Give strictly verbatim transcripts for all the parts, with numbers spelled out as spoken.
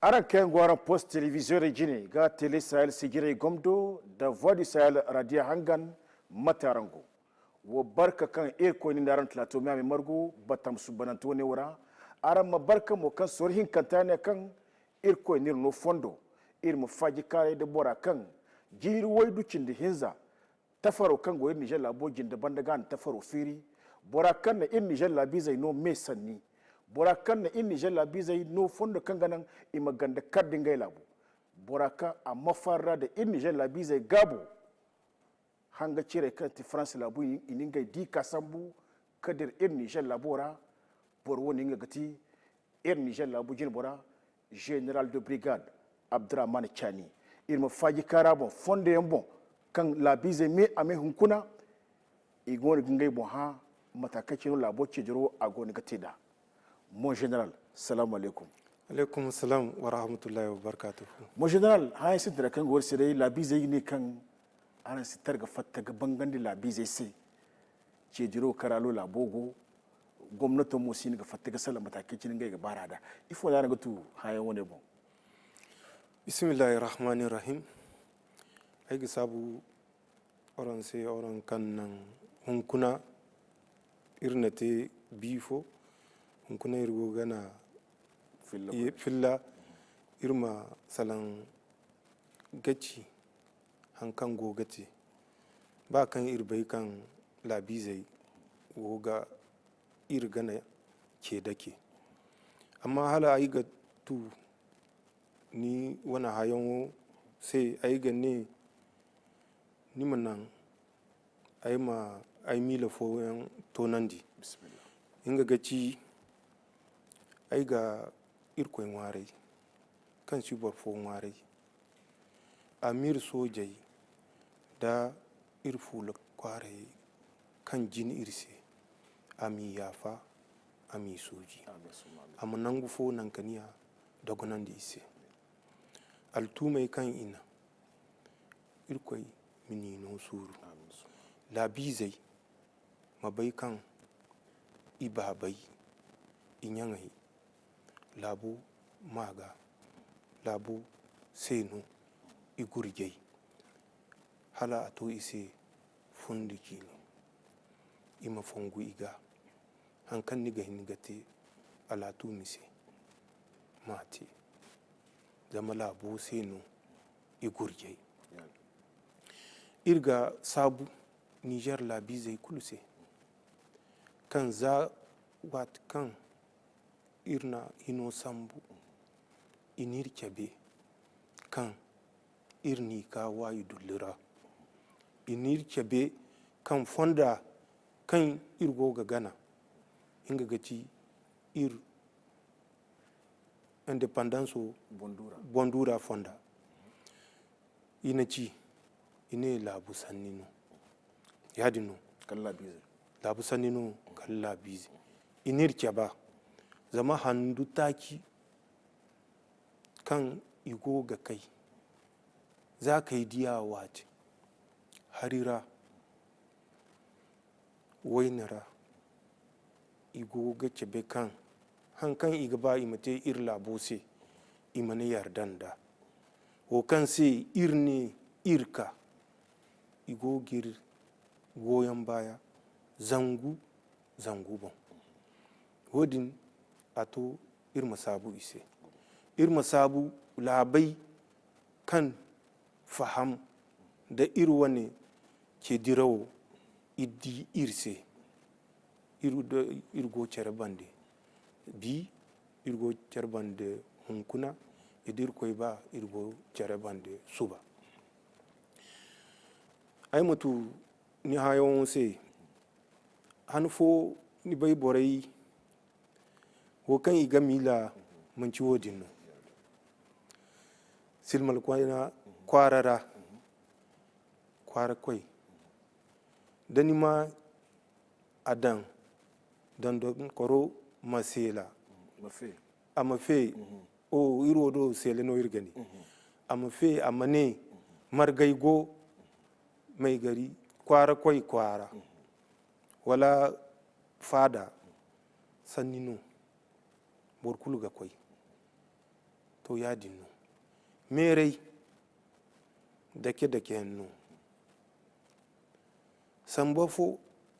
Araŋ kaŋ yaŋ go araŋ post televiziyo jine ga tele sahel sijirey gomdo da voix du sahel radio hangan, mate araŋ go? Wo barka kaŋ irkoy ni na araŋ talato me a me margu batam subanante wane wo ra. Araŋ ma barka mo kaŋ soro hinkanta ne kaŋ irkoy n'iri no fondo, iri ma faaji kaaray da bora kaŋ jiiri waydu cindi hinza tafaro kaŋ go iri nizer laabo jinde banda ga a na tafaro fiiri. Bora kaŋ na iri nizer laabiizey no me sanni, bora kaŋ na iri nizer laabiizey no fondo kaŋ ga naŋ i ma ganda kar da ngey laabo. Bora kaŋ a mafaari ra da iri nizer laabiizey gaabo hanga cirey kaŋ ti faransa laabu i na ngey di ka sambu ka dira iri nizer laabo ra. Boro wo no nga ga ti iri nizer laabu jinbora, general de brigade abdurrahman chani. Iri ma faaji kaara boŋ fondo yaŋ boŋ kaŋ laabiizey me a me hunkuna. I go no ga ngey boŋ hã mata kaŋ cine laabo ceediro a go no ga te nd'a. Mon general, salaamu alaykum. Alaykum salam wa rahmatullahi wa barakatuhu. Mon general, hããyaŋ sintina kaŋ go iri se day, laabiizey ga ne kaŋ araŋ si tara ga fatta ga bangandi laabiizey se. Ceediro karaalo laabo go, gomnato mo si hin ga fatta ga salaŋ mata kaŋ cine ngey ga baar'a nd'a. Ifo no araŋ ga tu hããyaŋ wane boŋ? Bismillahi rahmani rahim. Ay ga saabu araŋ se, araŋ kaŋ naŋ hunkuna iri na te bi fo, hunkuna iri go ga gana filla, iri ma salaŋ ga ci haŋ kaŋ go ga te. Ba kaŋ iri bay kaŋ laabiizey go ga iri gana ce dake. Amma hala ay ga tu ni wane hããyaŋo se, ay ga ne ni ma naŋ ay ma ay miila fooyaŋ toonandi. Bismillah. Nga ga ci, ay ga Irkoy ŋwaaray kaŋ si boro fo ŋwaaray. A m'iri soojey nda iri fuula kwaarey kaŋ jin iri se, a m'i yaafa, a m'i sooji. Amin, summa amin. A ma nangu fo nankaniya dogonandi i se. Altuumey kaŋ i naŋ, Irkoy ma ni no suuru. Amin, summa amin. Laabiizey ma bay kaŋ i baabey, i ɲaŋey, laabo maa ga, laabo se no i gurjay, hala a to i se fundi ciine. I ma fongu i ga, haŋ kaŋ ni ga hin ga te, alaatuumi se, m'a te. Zama laabo se no i gurjay. Iri ga saabu Nizer laabiizey kulu se, kaŋ za waati kaŋ iri na hino sambu, i n'iri cabe kaŋ iri n'i ka waayi dullu ra. I n'iri cabe kaŋ fonda kaŋ iri go ga gana, nga ga ti iri indepandanso, bonduura fonda. I na ci, i ne laabu sanni no. Yaadin no. Kala laabiize. Laabu sanni no, kala laabiize. I n'iri caba, zama handu taaci kaŋ i go ga kay, za kay diya waati, hari ra, wayne ra, i go ga cabe kaŋ haŋ kaŋ i ga ba i ma te iri laabo se, i mana yarda nd'a. Wo kaŋ se iri ne iri ka, i go g'iri goyon baaya zangu zangu boŋ. Wo-din, a to iri ma saabu i se. Iri ma saabu laabey kaŋ faham nda iri wane ce dirawo, i di iri se. Iri do, iri go care bande bi, iri go care bande hunkuna, i da Irkoy ba, iri go care bande suba. Ay ma tu ni hããyaŋo se, han fo ni bay borey wo kaŋ i ga miila, manti wo-din no. Silmal kwaara ra, kwaara koy, da ni ma a daŋ dandankoro ma seela, a ma fe. O, iri wo do seele no iri ga ne. A ma fe, a ma ne, margay go, may gari, kwaara koy kwaara, wala faada, sanni no, boro kulu ga koy. To, yaadin no. Meeray, dake-dake yaŋ no. Samba fo,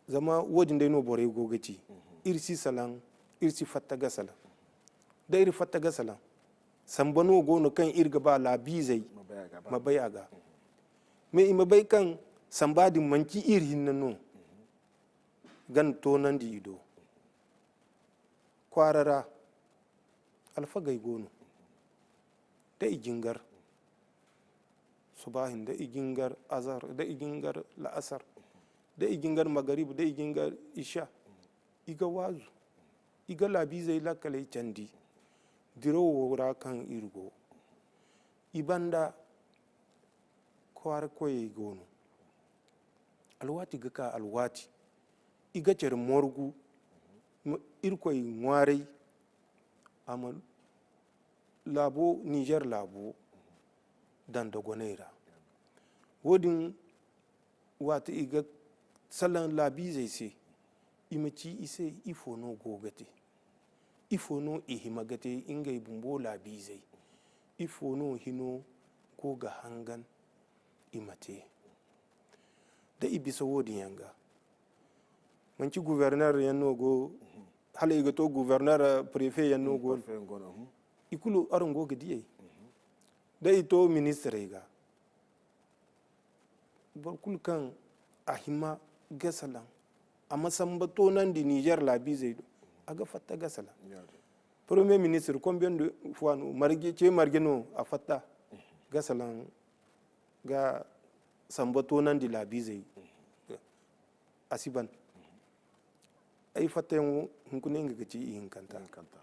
zama wo-din day no borey go ga ci. Iri si salaŋ, iri si fatta ga salaŋ. Da iri fatta ga salaŋ, samba no go no kaŋ iri ga ba laabiizey ma bay a ga. Mais i ma bay kaŋ samba din manti iri hinne no ga toonandi i do. Kwaara ra, alfagey go no. Da i jingar subaahin, da i jingar azahar, da i jingar la'asar, da i jingar magarib, da i jingar isha, i ga waazu, i ga laabiizey laakaley candi dirawo ra kaŋ iri go. I banda kwaara koyey go no. Alwaati ga ka alwaati, i ga care morgu, ma Irkoy ŋwaaray, a ma laabo, Niger laabo daŋ dogonay ra. Wo-din, waati i ga salaŋ laabiizey se, i ma ci i se ifo no go ga te, ifo no i hima ga te ngey bumbo laabiizey, ifo no hino go ga hangan i ma te. Da i bisa wo-din yaŋ ga, manti gouverneur yaŋ no go, hala i ga to gouverneur, préfet yaŋ no go. Préfet yaŋ go no, mhm. I kulu araŋ go ga diyey. Mhm. Da i to ministrey ga, boro kulu kaŋ a hima ga salaŋ, a ma samba toonandi Niger laabiizey do, a ga fatta ga salaŋ. Yaadin. Premier ministre, combien de fois no, marje, ce marje no a fatta ga salaŋ, ga samba toonandi laabiizey? A si ban. Ay fattayaŋo hunkuna nga ga ci ihinkanta. Ihinkanta.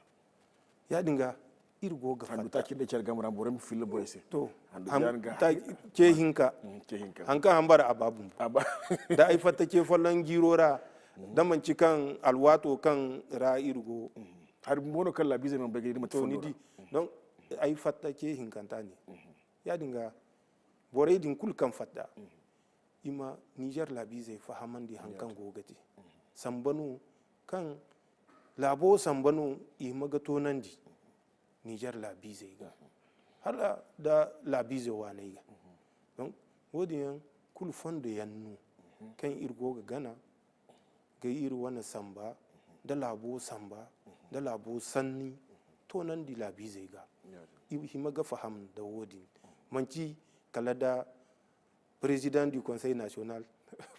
Yaadin ga, iri go ga fatta. Handu taaci nda care game ra, boro ma filla borey se. To, handu han-, taaci ce hinka. Mhm, ce hinka. Haŋ kaŋ hambara a ba bumbo. A ba. Da ay fatta ce folloŋ jiiro ra, mhm, da manti kaŋ alwaato kaŋ ra iri go. Mhm. Hari bumbo no kaŋ laabiizey mana bay ga iri ma te fondo ra. To, ni di. Mhm. Donc, ay fatta ce hinkanta ne. Mhm. Yaadin ga, borey din kulu kaŋ fatta, mhm, i ma Niger laabiizey fahamandi haŋ kaŋ go ga te. Mhm. Samba no kaŋ laabo samba no i hima ga toonandi Niger laabiizey ga. Mhm. Hala da laabiizey waaney ga. Mhm. Donc, wo-din yaŋ kulu fondo yaŋ no, mhm, kaŋ iri go ga gana, ga iri wane samba, da laabo samba, da laabo sanni, toonandi laabiizey ga. Yaadin. I hima ga faham nda wo-din. Manti kala da Président du Conseil National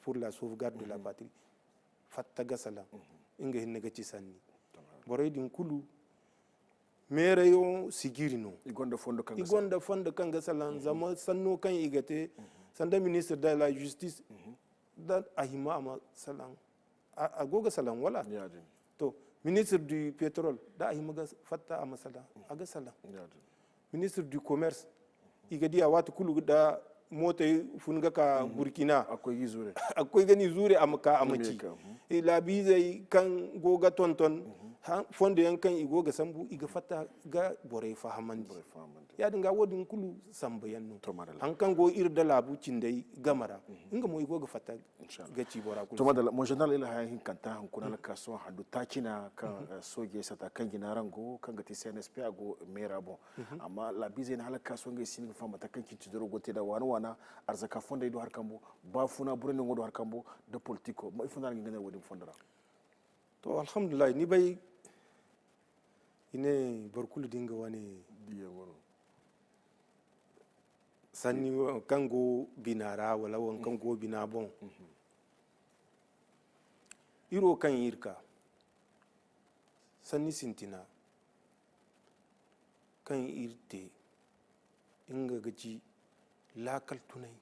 pour la Sauvegarde de la Patrie fatta ga salaŋ, nga hinne ga ci sanni. Tamam. Borey din kulu meerayo sijiri no. I gonda fondo kaŋ ga salaŋ. I gonda fondo kaŋ ga salaŋ, mhm, zama sanno kaŋ i ga te, mhm, sanda ministre de la justice, mhm, da a hima a ma salaŋ, a, a go ga salaŋ, wala? Yaadin. To, ministre du pétrole, da a hima ga fatta a ma salaŋ, a ga salaŋ. Yaadin. Ministre du commerce, i ga di a waati kulu da mootey fun ga ka, mhm, Burkina. A koy ga i zuure. A koy ga ni zuure, a ma ka, a ma ci. Mhm. I laabiizey kaŋ go ga tonton, mhm, ha, fondo yaŋ kaŋ i go ga sambu, i ga fatta ga borey fahamandi. Borey fahamandi. Yaadin ga, wo-din kulu samba yaŋ no. To, madalla. Haŋ kaŋ go iri da laabu cindey game ra, mhm, nga mo i go ga fatta ga ci bora kulu. To, madalla, mon général, iri haya hinkanta hunkuna, mhm, alkaaso handu taacina kaŋ, mhm, eh, soojey sata kaŋ jina araŋ go, kaŋ ga ti C N S P, a go meera boŋ. Mhm. Amma laabiizey na hala ka sohõ ngey si hin ga faham mate kaŋ cine tidoro go te da waana-waana, arzaka fondey do hari kambo, baafuna borey nango do hari kambo, da politiko. Ma ifo no araŋ ga hin ga ne wo-din fondo ra? To, alhamdulillahi, ni bay, i ne boro kulu da nga wane diyaŋo no. Sanni wo kaŋ go bina ra, wala wo kaŋ go bina boŋ. Mhm. Iri wo kaŋ iri ka, sanni sintina kaŋ iri te, nga ga ci laakal tunay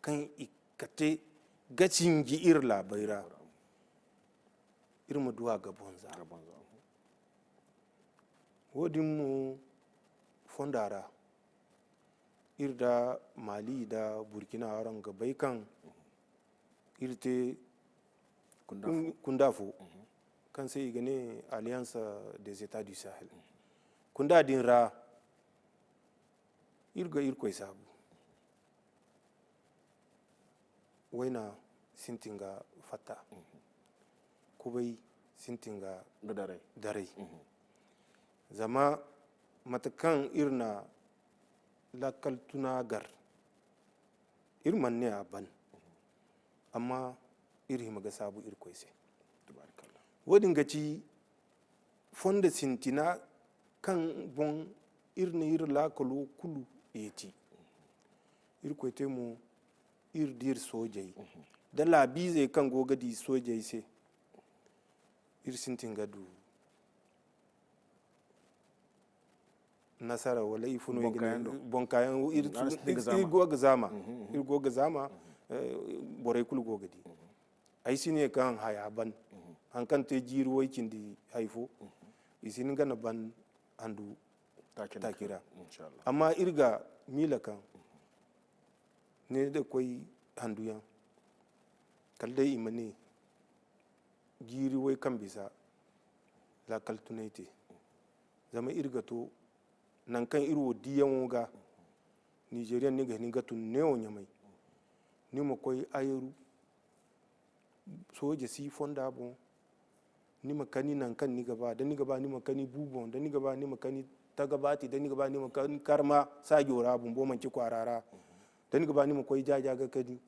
kaŋ i ga te ga sinji iri laabey ra, iri ma du a ga bonza. Ga bonza. Wo-din mo fonda ra, iri da Mali da Burkina, araŋ ga bay kaŋ iri te kunda fo, kunda fo, mhm, kaŋ se i ga ne Alliance des États du Sahel. Mhm. Kunda din ra, iri ga Irkoy saabu. Wayna sintin ga fatta. Mhm. Kubay sintin ga daray. Daray. Mhm. Zama mate kaŋ iri na lakkal tuna gar, iri mana ne a ban, amma iri hima ga saabu Irkoy se. Wo-din ga ci fondo sintina kaŋ boŋ iri na iri laakalo kulu yeeti. Irkoy te mo, iri d'iri soojey da laabiizey kaŋ go ga di soojey se, iri sintin ga du nasara wala ifo no i ga ne, bonkaayaŋ, iri go ga zaama. Iri go ga zaama. Borey kulu go ga di. Ay si ne kaŋ haya ban. Haŋ kaŋ te jiiri way cindi hay fo, i si hin ga na ban handu taaki ra. Amma iri ga miila kaŋ ne da koy handu yaŋ, kala day i ma ne jiiri way kaŋ bisa laakal tunay te. Zama iri ga to naŋ kaŋ iri wo diyaŋo ga, Nizeriyaŋ ni ga hin ga tun neewo ɲamay, ni ma koy Ayeru, sooje si fonda boŋ, ni ma kani naŋ kaŋ ni ga ba. Da ni ga ba ni ma kani bu boŋ, da ni ga ba ni ma kani tagabaati, da ni ga ba ni ma kani karma saajo ra, bumbo manci kwaara ra. Da ni ga ba ni ma koy jaaja ga kani,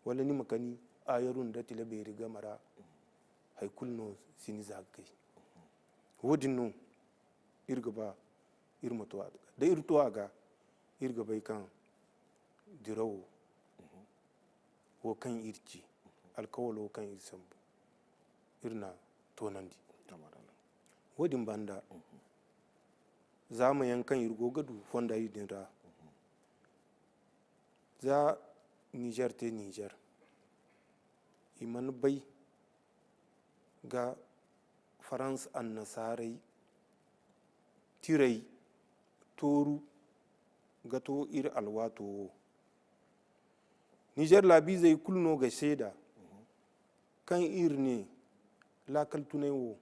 wala ni ma kani Ayeru nda tila beeri game ra, hay kulu no si ni za ga kay. Wo-din no iri ga ba iri ma to a ga. Da iri to a ga, iri ga bay kaŋ dirawo wo kaŋ iri ci, alkawalo kaŋ iri sambu, iri na toonandi. Wo-din banda, zaamayaŋ kaŋ iri go ga du fonda iri din ra, za Nizer te Nizer, i mana bay ga Farans annasaarey tirey tooru ga to iri alwaato wo. Nizer laabiizey kulu no ga seeda kaŋ iri ne laakal tunay wo,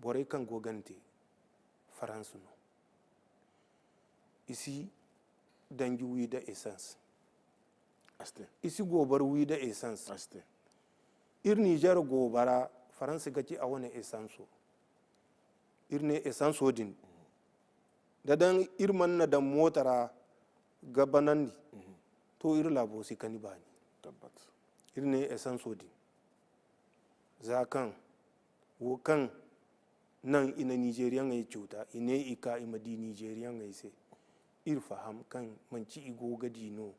borey kaŋ go ga ni te, Farans no. I si danji wi da essence. I si gobar wi da essence. Iri Nizer gobara, Faransa ga ci a wane essence o. Iri ne essence o din, da daŋ iri mana na daŋ moota ra ga banandi, to, iri laabo si kani baani. Iri ne essence o din, za kaŋ wo kaŋ naŋ i na Nizeriyaŋey cuuta, i ne i ka i ma di Nizeriyaŋey se. Iri faham kaŋ manci i go ga di no,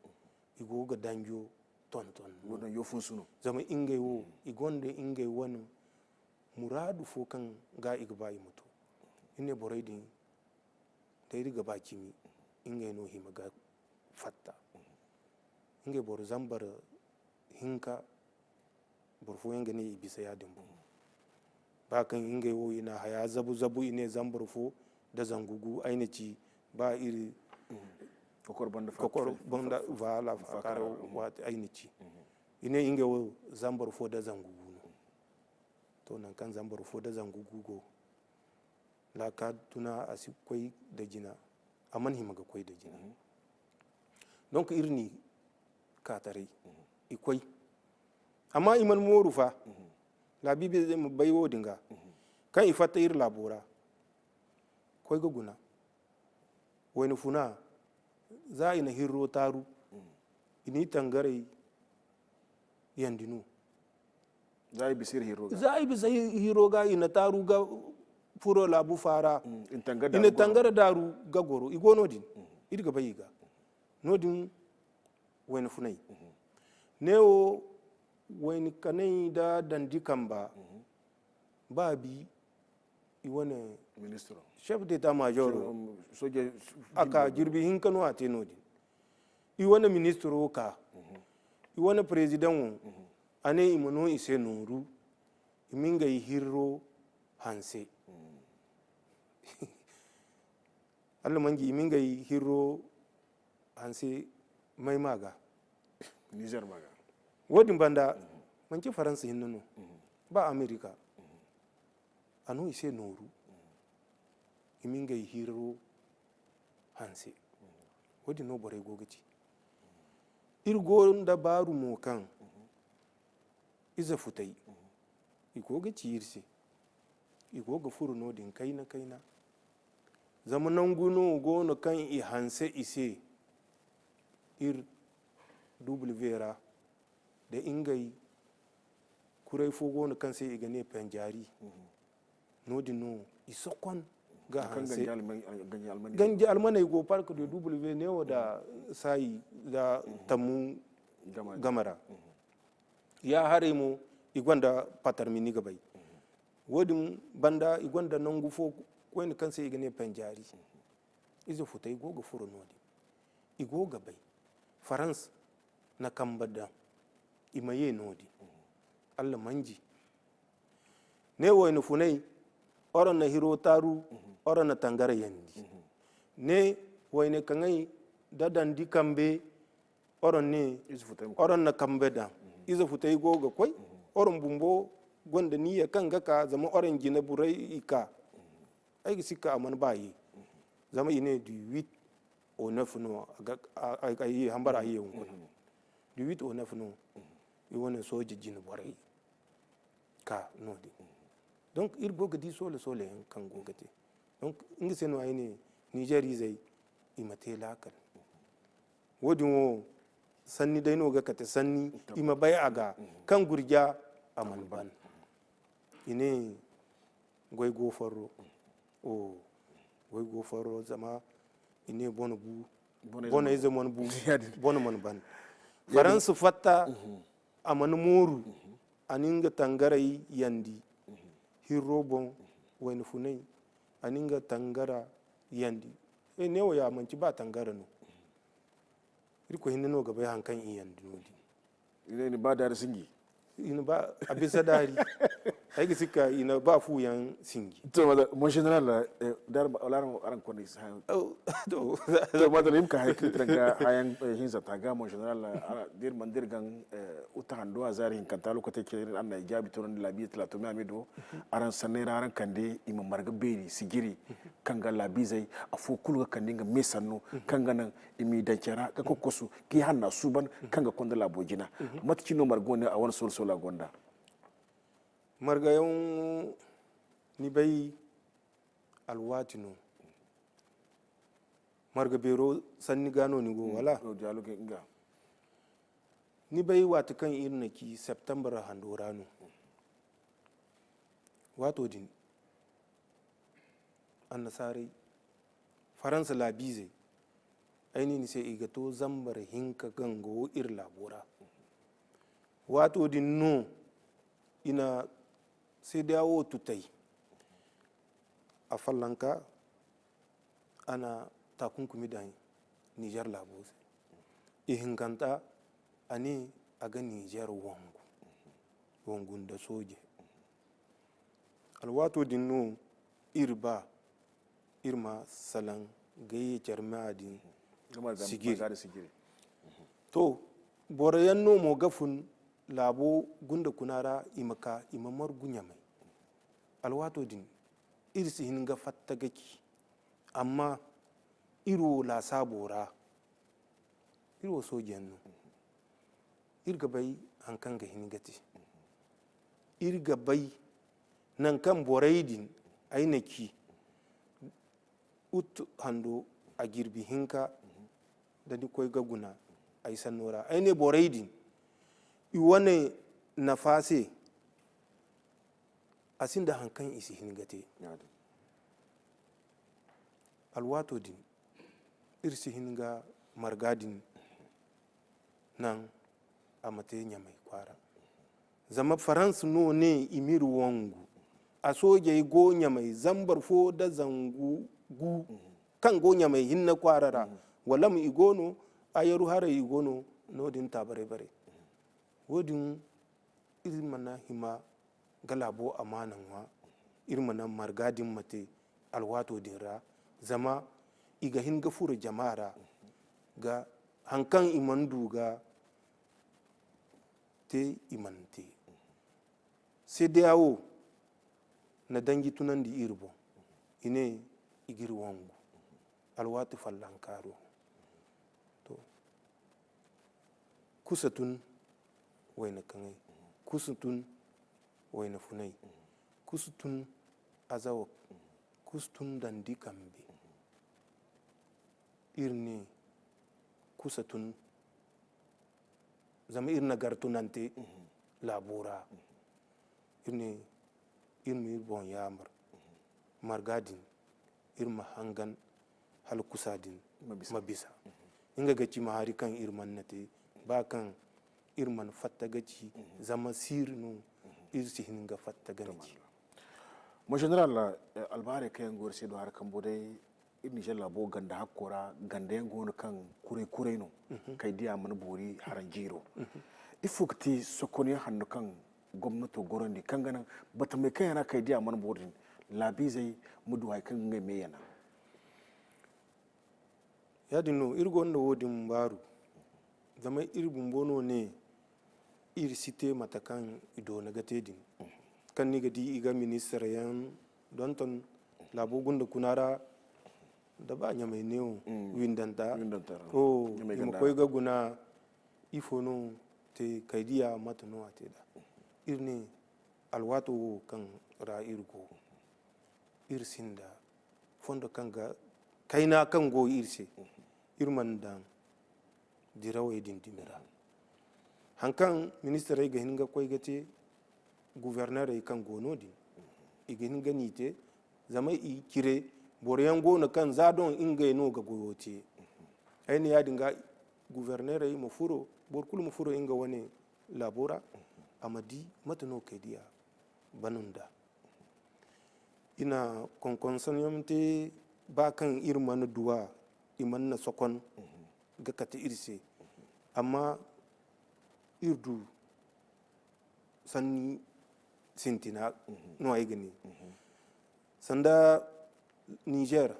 i go ga danjo tonton no. Zama ngey wo, i gonda ngey wane muraadu fo kaŋ ga i ga ba i ma to. Iri ne borey din, da iri ga ba cimi, ngey no hima ga fatta. Ngey boro zambar hinka, boro fooyaŋ ga ne i bisa yaadin boŋ. Ba kaŋ ngey wo, i na haya zabu-zabu, i ne zambar fo da zangu gu, ay na ci, ba iri kokor banda, voilà, fakar waati, ay na ci. I ne ngey wo zambar fo da zangu gu no. To, naŋ kaŋ zambar fo da zangu gu go, laaka tuna a si koy da jina, a mana hima ga koy da jina. Donc, iri n'i ka taray, i koy. Amma i mana mooru fa, laabiize ma bay wo-din ga, kaŋ i fatta iri laabo ra, koy ga guna. Wayna funa, za i na hirro taaru, i n'i tangarey yandi no. Za i bisa iri hirro ga. Za i bisa hi-, hirro ga, i na taaru ga furo laabu faara. I na tangara daaru ga goro. I go no-din. Iri ga bay i ga. No-din wayna funay. Ne wo wayna kanay da dandi kamba. Ba bi i wane chef d'état major, a ka jirbi hinka no a te no-din. I wane ministro ka, i wane président wo, a ne i ma no i se nooru, i ma ngey hirro hanse. Alla manji i ma ngey hirro hanse may ma ga. Nizer ma ga. Wo-din banda, manci Faransa hinne no, ba Amerika. A no i se nooru, i ma ngey hirro hanse. Wo-din no borey go ga ci. Iri go nda baaru mo kaŋ ize futay, i go ga ci iri se. I go ga furo no-din kayna-kayna. Zama nangu no go no kaŋ i hanse i se iri duble ra, da ngey kuray fo go no kaŋ se i ga ne penjaari. No-din no i sokon ga hanse. Ganji almaney go park de duble neewo da saayi da tammu game ra. Ya haray mo i gonda patarmi ni ga bay. Wo-din banda i gonda nangu fo koyne kaŋ se i ga ne penjaari. Ize futay go ga furo no-din. I go ga bay. Farans na kambe daŋ i ma ye no-din. Alla manji. Ne wayna funay, oroŋ na hiro taaru, oroŋ na tangara yandi. Ne wayna kaŋay da dandi kambe, oroŋ ne oroŋ na kambe daŋ. Ize futay go ga koy, oroŋ bumbo gonda niyya kaŋ ga ka, zama oroŋ jine burey i ka. Ay ga sikka a mana ba ye. Zama i ne du huit au neuf no. Ay ye hambara ay ye hunkuna. Du huit au neuf no. I wane sooje jine borey ka no-din. Donc iri go ga di soola soola yaŋ kaŋ go ga te. Donc nga se no ay ne, niger izey, i ma te laakal. Wo-din wo sanni day no ga kate sanni. I ma bay a ga kaŋ gurja a mana ban. I ne goy go farro. O goy go farro zama i ne bono bu, bono ize mana bu, bono mana ban. Faransa fatta, a mana mooru. A na nga tangaray yandi hirro boŋ. Wayna funay, a na nga tangara yandi. Neewo ya manci ba tangara no. Irkoy hinne no ga bay haŋ kaŋ i yandi no-din. I ne ni ba daari sinji. I na ba a bisa daari. Ay ga sikka i na ba fu yaŋ sinji. To, mon général, araŋ konda isa hayo. To, madalla, i ma ka hayo kiri tira ga hayaŋ hinza ta ga mon général. Dir man dir gaŋ uta hando a zaari hinkanta lokaci ke an na i jaabi tonon da laabiya talato me amido. Araŋ sanney ra araŋ kande i ma marga beeri sijiri kaŋ ga laabiizey afo kulu ga kande nga me sanno kaŋ ga naŋ i m'i daŋ care ra ga kokosu k'i hanna suuban kaŋ ga konda laabo jina. Mate cine no marga wane a wane solo solo a gonda? Margayaŋ, ni bay, alwaati no. Marga beero sanni ga no ni go wala? Ni bay waati kaŋ iri na ci septembre hando ra no. Waato din, annasaaray, faransa laabiizey, ay ne ni se i ga to zambar hinka kaŋ go iri laabo ra. Waato din no i na seedeya wo tutay. A fallanka, a na takunkumi daŋ niger laabo se. I hinkanta, a ne a ga niger wangu, wangu nda sooje. Alwaato din no iri ba iri ma salaŋ gayye care ma din sigiri. To, boro yaŋ no mo ga fun laabo gunda kuna ra, i ma ka i ma margu ɲamay. Alwaato din iri si hin ga fatta ga ci. Amma iri wo laasaabo ra, iri wo soojeyaŋ no. Iri ga bay haŋ kaŋ ga hin ga te. Iri ga bay naŋ kaŋ borey din, ay na ci, ut hando, a jirbi hinka, da ni koy ga guna ay sanno ra, ay ne borey din, i wane nafa se, a sinda haŋ kaŋ i si hin ga te. Alwaato din, iri si hin ga marga din naŋ a ma te ɲamay kwaara. Zama faransa no ne i m'iri wangu. A soojey go ɲamay zambar fo da zangu gu kaŋ go ɲamay hinne kwaara ra. Walam i go no, ayaru haray i go no, no-din taabaray bare. Wo-din, iri mana hima ga laabo amaana ŋwa, iri mana marga din ma te alwaato din ra, zama i ga hin ga furo jama ra, ga haŋ kaŋ i mana du ga te, i mana te. Seedeya wo na danji tunandi iri boŋ, i ne i g'iri wangu alwaati fallankaaro. To, kusa tun wayna kaŋay, kusa tun wayna funay, kusa tun azawa, kusa tun dandi kambe, Iri ne kusa tun, zama iri na gar tunante laabo ra. Iri ne iri ma iri boŋ yaamar marga din, iri ma hangan hala kusa din ma bisa. Nga ga ci ma hari kaŋ iri mana te, ba kaŋ iri mana fatta ga ci, zama siiri no iri si hin ga fatta ga ci. Mon général, eh, albaarey kaŋ yaŋ go iri se do hari kambo day, iri Niger laabo ganda hakko ra, ganda yaŋ go no kaŋ kuray-kuray no, kay diya mana boori haranjiiro. Ifo ga ti sokonyaŋ hanno kaŋ gomnato gorandi, kaŋ ga naŋ batamey kaŋ yaŋ ra kay diya mana boori din, laabiizey ma du hari kaŋ ga ngey me yana? Yaadin no, iri gonda wo-din baaru. Zama iri bumbo no ne, iri si te mate kaŋ i doona ga te din. Kaŋ ni ga di, i ga ministar yaŋ donton laabo gunda kuna ra, da ba Ɲamay neewo windanta. Windanta ra. O, Ɲamay i ma ganda koy ra ga guna, ifo no te kay diya, mate no a te da. Iri ne, alwaato wo kaŋ ra iri go, iri sinda fondo kaŋ ga kayna kaŋ go iri se, iri mana daŋ dirawey din dumi ra. Haŋ kaŋ ministirey ga hin ga koy ga te, guvernerey kaŋ go no-din, i ga hin ga ni te, zama i cire boro yaŋ go no kaŋ za doŋ ngey no ga goyo te. Ay ne yaadin ga, guvernerey ma furo, boro kulu ma furo nga wane laabo ra, a ma di mate no kay diya bana nda. I na konkonsanyaŋ te, ba kaŋ iri mana duwa, i mana na sokon ga kate iri se. Amma iri du sanni sintina no ay ga ne. Sanda Niger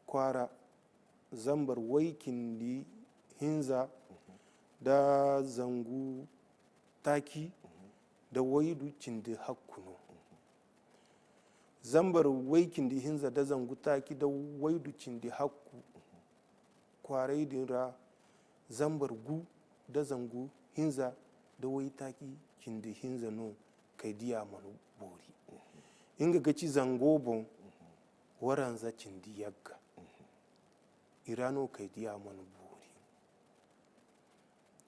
kwaara zambar way cindi hinza da zangu taaci da waydu cindi hakku no. Zambar way cindi hinza da zangu taaci da waydu cindi hakku kwaaray din ra, zambar gu da zangu hinza da waytaaci cindi hinza no kay diya mana boori. Nga ga ci zango boŋ waranza cindi yagga. I ra no kay diya mana boori.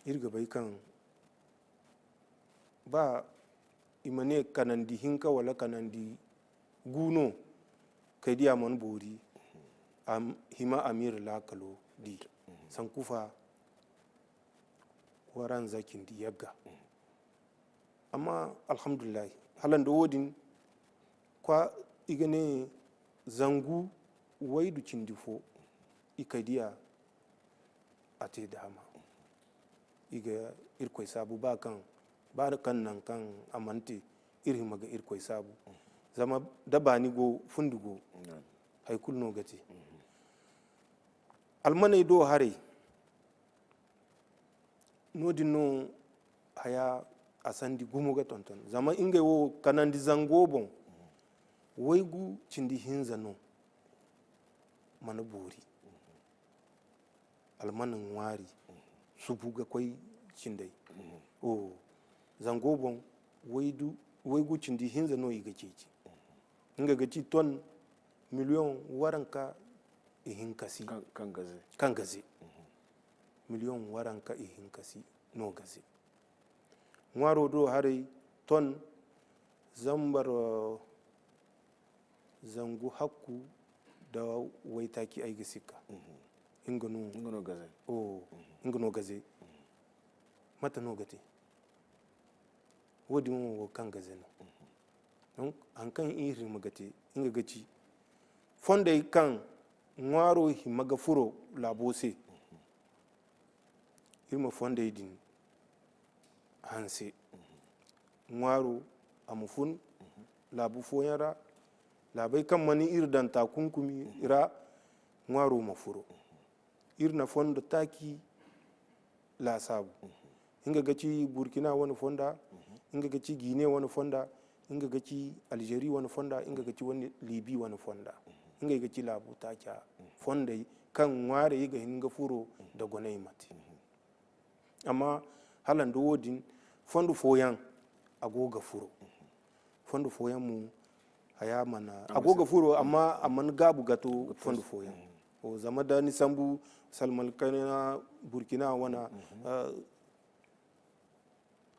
Iri ga bay kaŋ ba i ma ne kanandi hinka wala kanandi gu no, kay diya mana boori, a hima a ma iri laakalo di. Sankufa waranza cindi yagga. Amma alhamdulillahi, hala nda wo-din, kwa, i ga ne zangu waydu cindi fo, i kay diya a te daama. I ga Irkoy saabu, ba kaŋ, ba kaŋ naŋ kaŋ a mana te, iri hima ga Irkoy saabu. Zama da baani go, fundi go, hay kulu no ga te. Almaney do haray, no-din no haya a sandi gumo ga tonton. Zama ngey wo kanandi zango boŋ, waygu cindi hinza no mana boori. Almana ŋwaari subu ga koy cindey. O, zango boŋ, waydu, waygu cindi hinza no i ga ceeci. Nga ga ci ton miliyoŋ waranka ihinka si. Kaŋ, kaŋ ga ze. Kaŋ ga ze. Miliyoŋ waranka ihinka si no ga ze. Ŋwaaro do haray ton zambar, eh, zangu hakku da waytaaci ay ga sikka. Nga no, nga no gaze. O, nga no gaze. Mate no ga te? Wo-din wo kaŋ gaze no. Donc, haŋ kaŋ iri hima ga te, nga ga ci fondey kaŋ ŋwaaro hima ga furo laabo se. Iri ma fondey din hanse. Ŋwaaro, a ma fun laabu fooyaŋ ra, laabey kaŋ mana iri daŋ taakunkumi ra, ŋwaaro ma furo. Iri na fondo taaci laasaabu. Nga ga ci Burkina wane fonda, nga ga ci Guinée wane fonda, nga ga ci Algérie wane fonda, nga ga ci wane Libye wane fonda. Ngey ga ci laabu taaca fondey kaŋ ŋwaarey ga hin ga furo da goney mate. Amma hala nda wo-din, fondo fooyaŋ a go ga furo. Fondo fooyaŋ mo, haya mana, a go ga furo, amma a mana gaabu ga to fondo fooyaŋ. O, zama da ni sambu Salmalkana, Burkina wana, ah,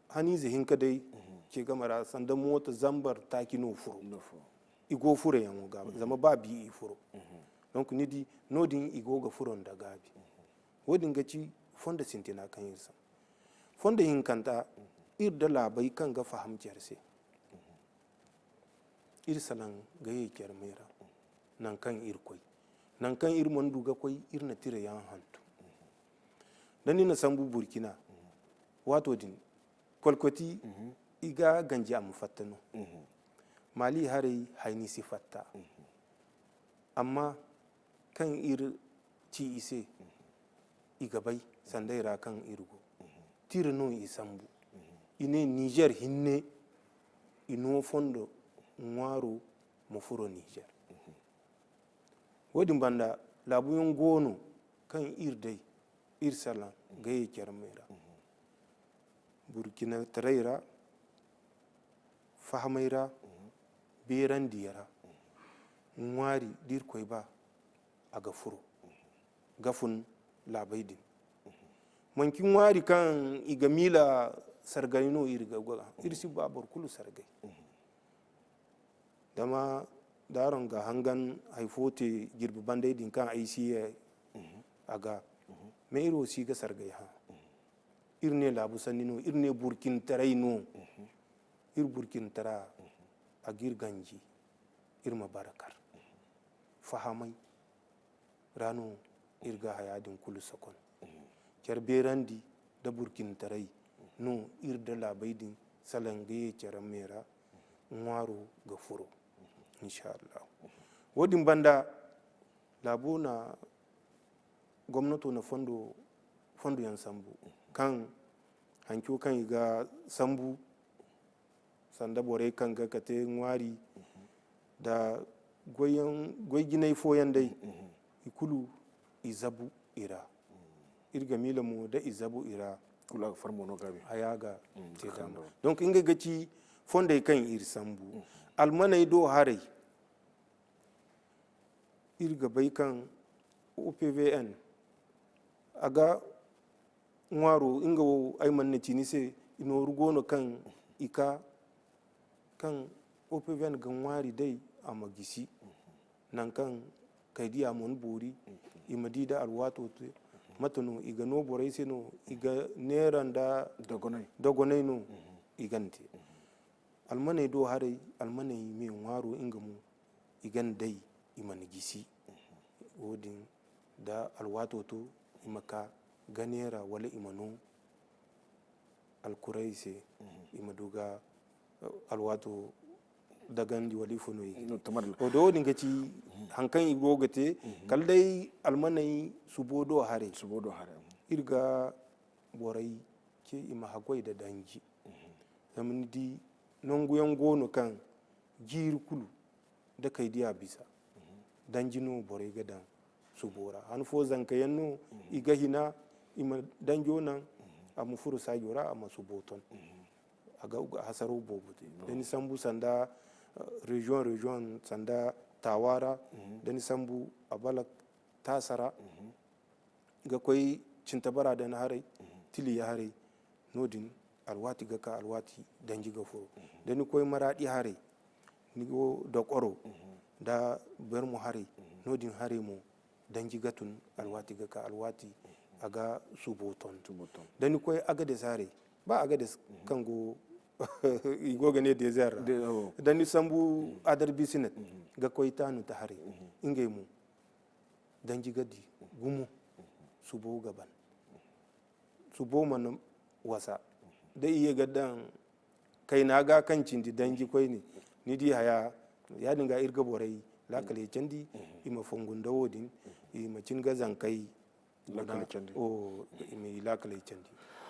hanize hinka day ce game ra, sanda mooto zambar taaci no furo. I go furoyaŋo ga, zama ba bi i furo. Donc, ni di, noodin i go ga furo nda gaabi. Woodin ga ci fondo sintina kaŋ iri sambu. Fondo hinkanta, iri da laabey kaŋ ga faham care se. Iri salaŋ ga ye care me ra, nangu kaŋ iri koy. Nangu kaŋ iri mana du ga koy, iri na tirayaŋ hantum. Da ni na sambu Burkina, waato din, kolkoti, i ga ganji a ma fatta no. Mali haray, hayni si fatta. Amma kaŋ iri ci i se, i ga bay sanday ra kaŋ iri go. Tira no i sambu. I ne Niger hinne, i no fondo ŋwaaro ma furo Niger. Woodin banda, laabuyaŋ go no kaŋ iri day, iri salaŋ ga ye care me ra. Burkinataray ra, fahamay ra, beerandiya ra, ŋwaari da Irkoy ba, a ga furo, ga fun laabey din. Manci ŋwaari kaŋ i ga miila sargay no iri ga goy, iri si ba boro kulu sargay. Zama da araŋ ga hangan hay fo te jirbi bandey din kaŋ ay si ye a ga, mais iri wo si ga sargay hã. Iri ne laabu sanni no, iri ne burkintaray no. Iri burkintara, a ga iri ganji, iri ma bara kar. Fahamay ra no iri ga haya din kulu sokon. Care beerandi nda burkintaray no iri nda laabey din salaŋ ga ye care me ra, ŋwaaro ga furo, insha Allah. Woodin banda, laabo na, gomnato na fondo, fondo yaŋ sambu, kaŋ hanco kaŋ i ga sambu, sanda borey kaŋ ga ka te ŋwaari, da goyyaŋ, goy jinay fooyaŋ day, i kulu i zabu i ra. Iri ga miila mo da i zabu i ra. Kulu a ga farmo no gaabi. Haya ga te dama. Donc, ngey ga ci fondey kaŋ iri sambu. Almaney do haray, iri ga bay kaŋ O P V N, a ga ŋwaaro, nga wo, ay mana ne ci ni se, i nooru go no kaŋ i ka, kaŋ O P V N ga ŋwaari day a ma gisi, nangu kaŋ kaydiya mana boori, i ma di da alwaato te. Mate no i ga no borey se no, i ga neera nda dogonay no i ga te. Almaney do haray, almaney me ŋwaaro nga mo, i ga day i mana gisi. Woodin da alwaato to, i ma ka ga neera wala i ma no alkurey se, i ma du ga, eh, alwaato dagandi wala ifo no i ga ne. To, madalla. O, da woodin ga ci haŋ kaŋ i go ga te, kala day almaney subo do haray. Subo do haray. Iri ga borey ce i ma haggoy nda danji. Zama ni di, nangu yaŋ go no kaŋ jiiri kulu da kaydiya bisa. Danji no borey ga daŋ subo ra. Han fo zanka yaŋ no i ga hina, i ma danjo naŋ, a ma furo saajo ra, a ma subo ton. A ga, ga hasaro boobo te. Da ni sambu sanda, eh, région, région, sanda Tawa ra, da ni sambu Abalak taasa ra, ga koy Cintabara da ni haray, Tiliya haray, noodin alwaati ga ka, alwaati danji ga furo. Da ni koy Maraadi haray, ni go Dokoro, da Bermo haray, noodin haray mo, danji ga tun, alwaati ga ka, alwaati a ga subo ton. Subo ton. Da ni koy Agades haray, ba Agades kaŋ go, i go ga ne désert ra. De-, oh. Da ni sambu Adar Bisinat, ga koy Tanuta haray, ngey mo, danji ga di gumo, subo ga ban. Subo mana wasa. Da i ye ga daŋ kayna ga kaŋ cindi danji koyne, ni di haya, yaadin ga iri ga borey laakaley candi, i ma fongu nda woodin, i ma cin ga zankey. Laakaley candi. O, i ma i laakaley candi.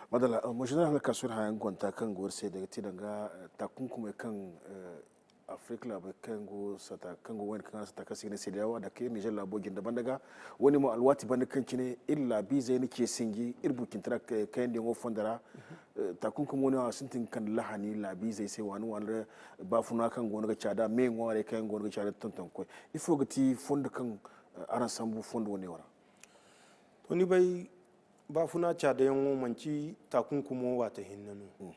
Madalla, eh, mo général, hala ka sohõ haya gonta kaŋ go iri se, day ga te danga, eh, takunkumey kaŋ, eh, Afirka laabey kaŋ go sata, kaŋ go wayne kaŋ ga sata kaŋ se i ga ne CEDEAO, a dake Niger laabo jinde banda ga. Wo-ne mo alwaati banda kaŋ cine iri laabiizey na ce sinji, iri burcintara ka-, kayandi yaŋo fondo ra. Eh, takunkumo ne a sintin ga kande lahani laabiizey se, waani waani ra baafuna kaŋ go no ga caada, me ŋwaarey kaŋ go no ga caada tonton ga koy. Ifo ga ti fondo kaŋ, araŋ sambu fondo wane wara? To, ni bay, baafuna caadayaŋo manti taakunkumo waate hinne no.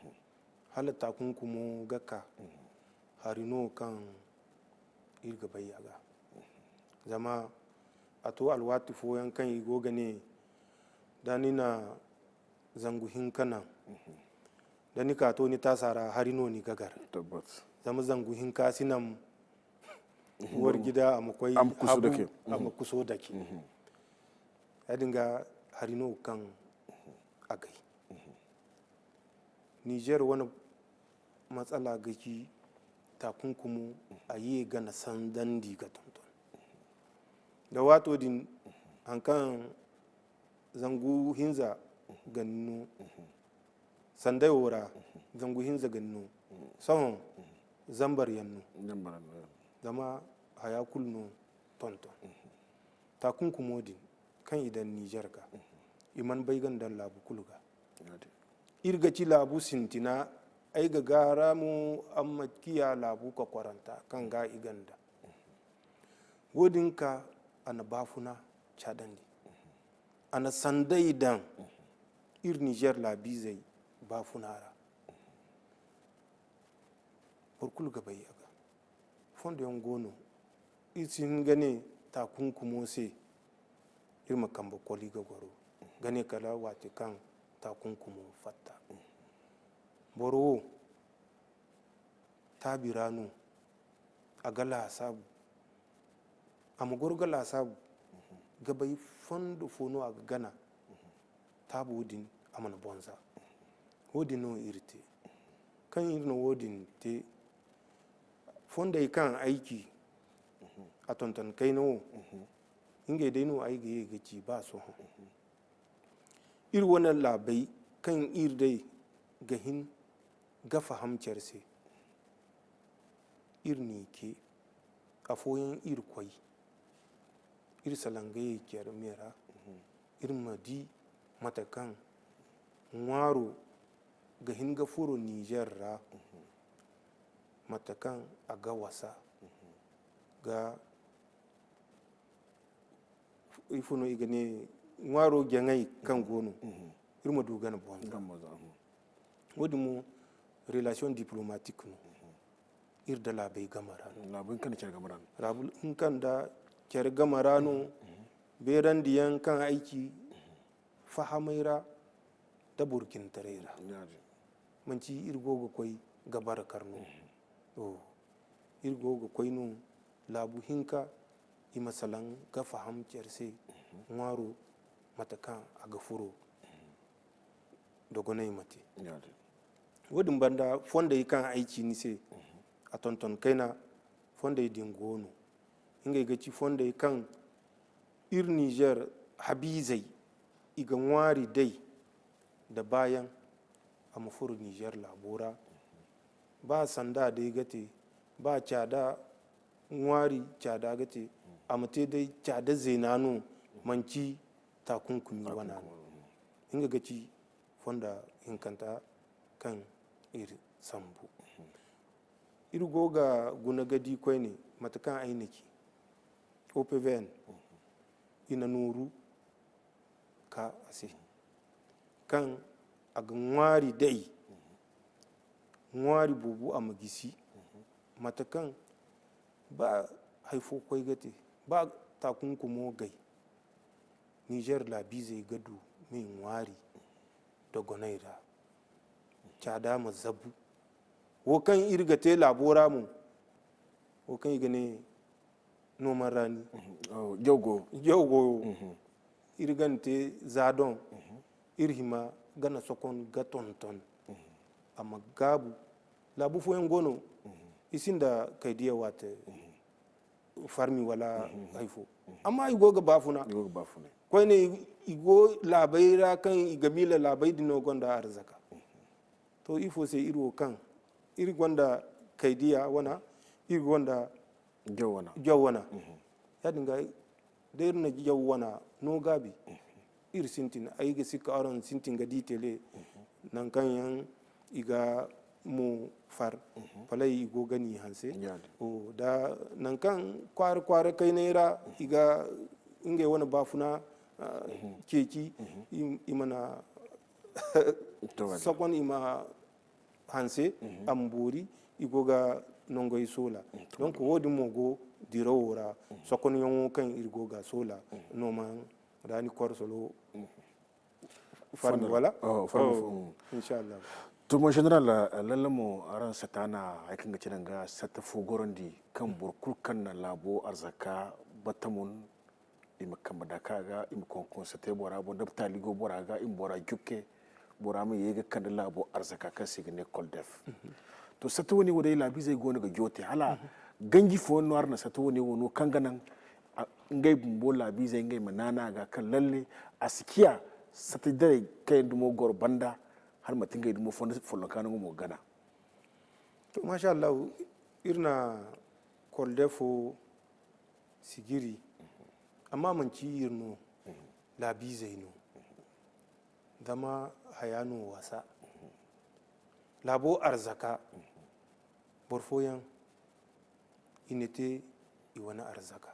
Hala taakunkumo ga ka hari no kaŋ iri ga bay a ga. Zama a to alwaati fooyaŋ kaŋ i go ga ne, da ni na zangu hinka naŋ, da ni ka to ni taasa ra, hari no ni ga gar. Zama zangu hinka si naŋ warji da a ma koy habu, a ma kuso dake. Ya-din ga hari no kaŋ a gay. Niger wane matsala ga ci taakunkumo, a ye gana sandandi ga tonton. Da waato din, haŋ kaŋ zangu hinza ga ni no, sandayo ra, zangu hinza ga ni no, sohõ zambar yaŋ no. Zama haya kulu no tonton. Taakunkumo din kaŋ i daŋ Niger ga, i mana bay ga daŋ laabu kulu ga. Iri ga ci laabu sintina, ay ga gaara mo, amma ciya laabu kokwaranta kaŋ ga i ganda. Wo-din ka, a na baafuna caadandi. A na sanday daŋ iri Niger laabiizey baafuna ra. Boro kulu ga bay a ga. Fondo yaŋ go no, iri si hin ga ne taakunkumo se, iri ma kambe koli ga goro, ga ne kala waati kaŋ taakunkumo fatta. Boro wo, taabi ra no a ga laasaabu, a ma goro ga laasaabu, ga bay fondo fo no a ga gana, taabo din a mana bonza. Wo-din no iri te. Kaŋ iri na wo-din te, fondey kaŋ ay ci, a tonton kayna wo, ngey day no ay ga ye ga ci ba sohõ. Iri wane laabey kaŋ iri day ga hin ga faham care se, iri n'i ce, afooyaŋ iri koy, iri salaŋ ga ye care me ra, iri ma di mate kaŋ ŋwaaro ga hin ga furo Niger ra, mate kaŋ a ga wasa ga ifo no i ga ne, ŋwaaro jaŋay kaŋ go no, iri ma du gana bonza. Wo-din mo, relation diplomatique no iri da laabey game ra no. Laabu hinka nda care game ra no. Beerandiyaŋ kaŋ ay ci fahamay ra da burkintaray ra. Manti iri go ga koy ga bara kar no. Iri go ga koy no laabu hinka, i ma salaŋ ga faham care se ŋwaaro mate kaŋ a ga furo dogonay ma te. Wo-din banda, fondey kaŋ ay ci ni se, a tonton kayna, fondey din go no. Ngey ga ci fondey kaŋ iri Niger habiizey i ga ŋwaari day nda baayaŋ a ma furo Niger laabo ra. Ba sanda day ga te, ba caada ŋwaari caada ga te, a ma te day caada zeena no, manti taakunkumi wana no. Nga ga ci fonda hinkanta kaŋ iri sambu. Iri go ga guna ga di koyne mate kaŋ ay na ci. O P V N, i na nooru ka a se, kaŋ a ga ŋwaari day, ŋwaari boobo a ma gisi, mate kaŋ ba hari fo koy ga te, ba taakunkumo gay, Niger laabiizey ga du me ŋwaari dogonay ra. Caada ma zabu. Wo kaŋ iri ga te laabo ra mo, wo kaŋ i ga ne noman rani. Jaw goyo. Iri ga ni te za doŋ, iri hima gana sokon ga tonton. A ma gaabu. Laabu fooyaŋ go no, i sinda kaydiya waate farmi wala hay fo. Amma i go ga baafuna. Koyne, i go laabey ra kaŋ i ga miila laabey din no gonda arzaka. To, ifo se iri wo kaŋ iri gonda kaydiya wana, iri gonda jaw wana. Ya-din ga, da iri na jaw wana no gaabi, iri sintin, ay ga sikka araŋ sintin ga di tele, nangu kaŋ yaŋ i ga mo far, palay i go ga ni hanse. Da nankan kwaara kwaara kaynay ra i ga ngey wane baafuna ceeci, i mana sokon i ma hanse, a ma boori, i go ga nongey soola. Donc wo- din mo go dirawo ra, sokonyaŋo kaŋ iri go ga soola no ma ra ni korsolo. Farmi wala? Inshallah. To mon general, lalle mo araŋ sata na hay kaŋ ga ci danga sata fo gorondi kaŋ boro kulu kaŋ na laabo arzaka batamun, i ma kambe daka ga, i ma konkon sate bora boŋ da taali go bora ga, i ma bora jukke, bora ma ye ga kande laabo arzaka kaŋ se i ga ne koldef. To sate wane wo day laabiizey go no ga joote hala ganji fooyaŋ no araŋ na sate wane wo no kaŋ ga naŋ ngey bumbo laabiizey ngey ma naana a ga kaŋ lalle a si ciya sata daray kaŋ yaŋ dumo goro banda, hala manti ngey dumo fondo follonka no nga mo ga gana. To masha Allah, iri na koldefo sijiri, amma manti iri no, laabiizey no. Zama haya no wasa. Laabo arzaka, boro fooyaŋ i na te i wane arzaka.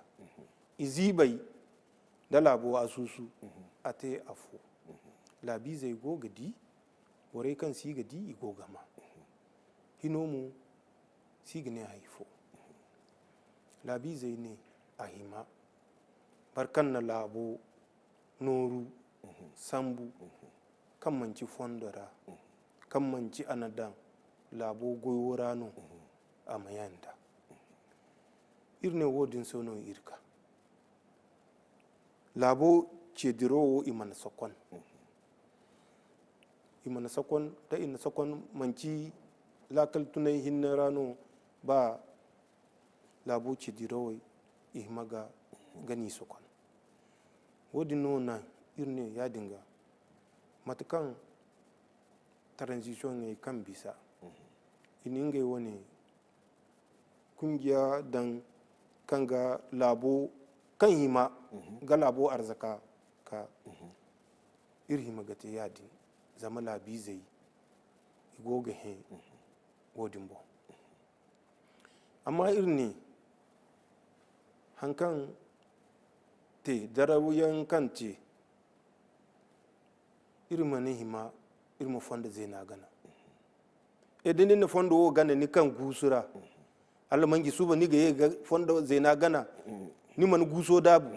I ziibay nda laabo asuusu, a te afo. Laabiizey go ga di, borey kaŋ si ga di i go ga ma. Hino mo si ga ne hay fo. Laabiizey ne a hima, boro kaŋ na laabo nooru, sambu, kaŋ manti fondo ra, kaŋ manti a na daŋ laabo goyo ra no, a ma yanda. Iri ne wo-din se no iri ka. Laabo ce dirawo i mana sokon. I mana sokon, da i na sokon manti laakal tunay hinne ra no, ba laabo ce dirawey i hima ga, ga ni sokon. Wo-din no naŋ iri ne ya-din ga, mate kaŋ transition ŋey kaŋ bisa, i na ngey wane kungiya daŋ kaŋ ga laabo, kaŋ hima ga laabo arzaka ka. Iri hima ga te ya-din, zama laabiizey i go ga hẽ wo-din boŋ. Amma iri ne, haŋ kaŋ te, darawyaŋ kaŋ te, iri mana hima iri ma fondo zeena gana. E, da ni na fondo wo gana, ni kaŋ guusu ra, Allamanji suba ni ga ye ga fondo zeena gana, ni mana guuso daabu.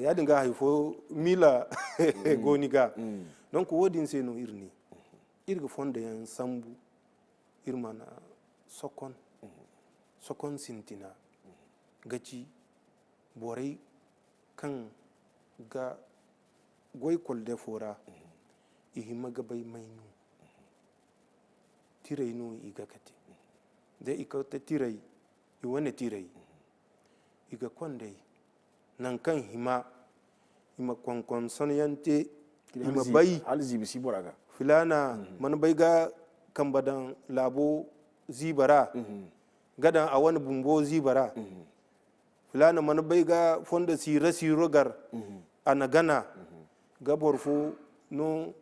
Ya-din ga hay fo miila go ni ga. Donc wo-din se no iri ne, iri ga fondo yaŋ sambu, iri mana sokon, sokon sintina ga ci borey kaŋ ga goy koldefo ra, i hima ga bay may no. Tirey no i ga kate. Da i kate tirey, i wane tirey, i ga kond'ey naŋ kaŋ hima, i ma konkonsonyaŋ te, i ma bay. Filaana mana bay ga kambe daŋ laabo ziiba ra, ga daŋ a wane bumbo ziiba ra. Filaana mana bay ga fondo siira siiro gar, a na gana ga boro fo no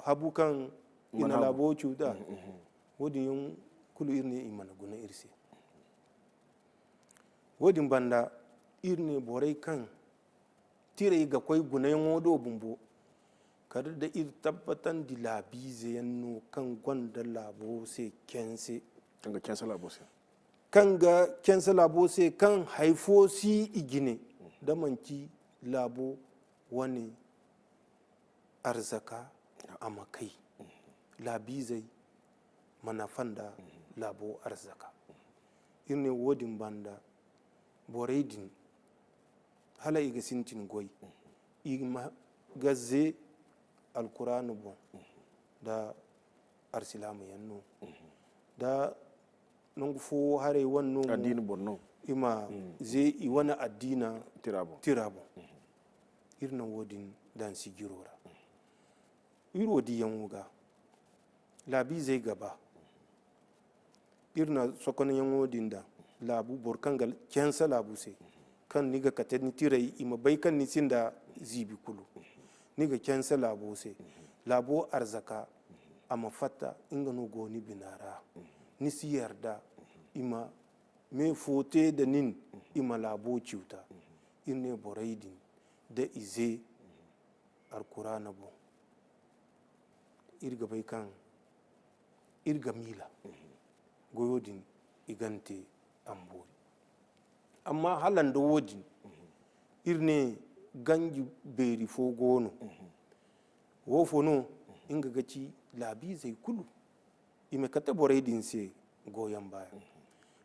habu kaŋ i na laabo cuuta. Wo-din yaŋ kulu iri ne i mana guna iri se. Wo-din banda, iri ne borey kaŋ tirey ga koy gunayaŋo do bumbo, kala da iri tabbatandi laabiize yaŋ no kaŋ gonda laabo se kyanse. Kaŋ ga kyanse laabo se. Kaŋ ga kyanse laabo se, kaŋ hay fo si i jine, da manti laabo wane arzaka a ma kay. Laabiizey mana fanda laabo arzaka. Iri ne wo-din banda, borey din, hala i ga sintin goy, i ma ga ze Alkuraana boŋ, da alsilaama yaŋ no, da nangu fo haray wane no mo, i ma ze i wane addiina tira boŋ. Iri na wo-din daŋ sijiro ra. Iri wo diyaŋo ga, laabiizey ga ba iri na sokonyaŋo din daŋ laabu, boro kaŋ ga kyanse laabu se, kaŋ ni ga kate ni tirey, i ma bay kaŋ ni sinda ziibi kulu. Ni ga kyanse laabo se, laabo arzaka, a ma fatta, nga no go ni bina ra. Ni si yarda i ma me fo te da nin, i ma laabo ciwta. Iri ne borey din da ize Alkuraana boŋ, iri ga bay kaŋ iri ga miila goyo din i ga te a ma boori. Amma hala nda wo-din, iri ne ganji beeri fo go no. Wo fo no? Nga ga ci laabiizey kulu i ma kate borey din se goyon baaya.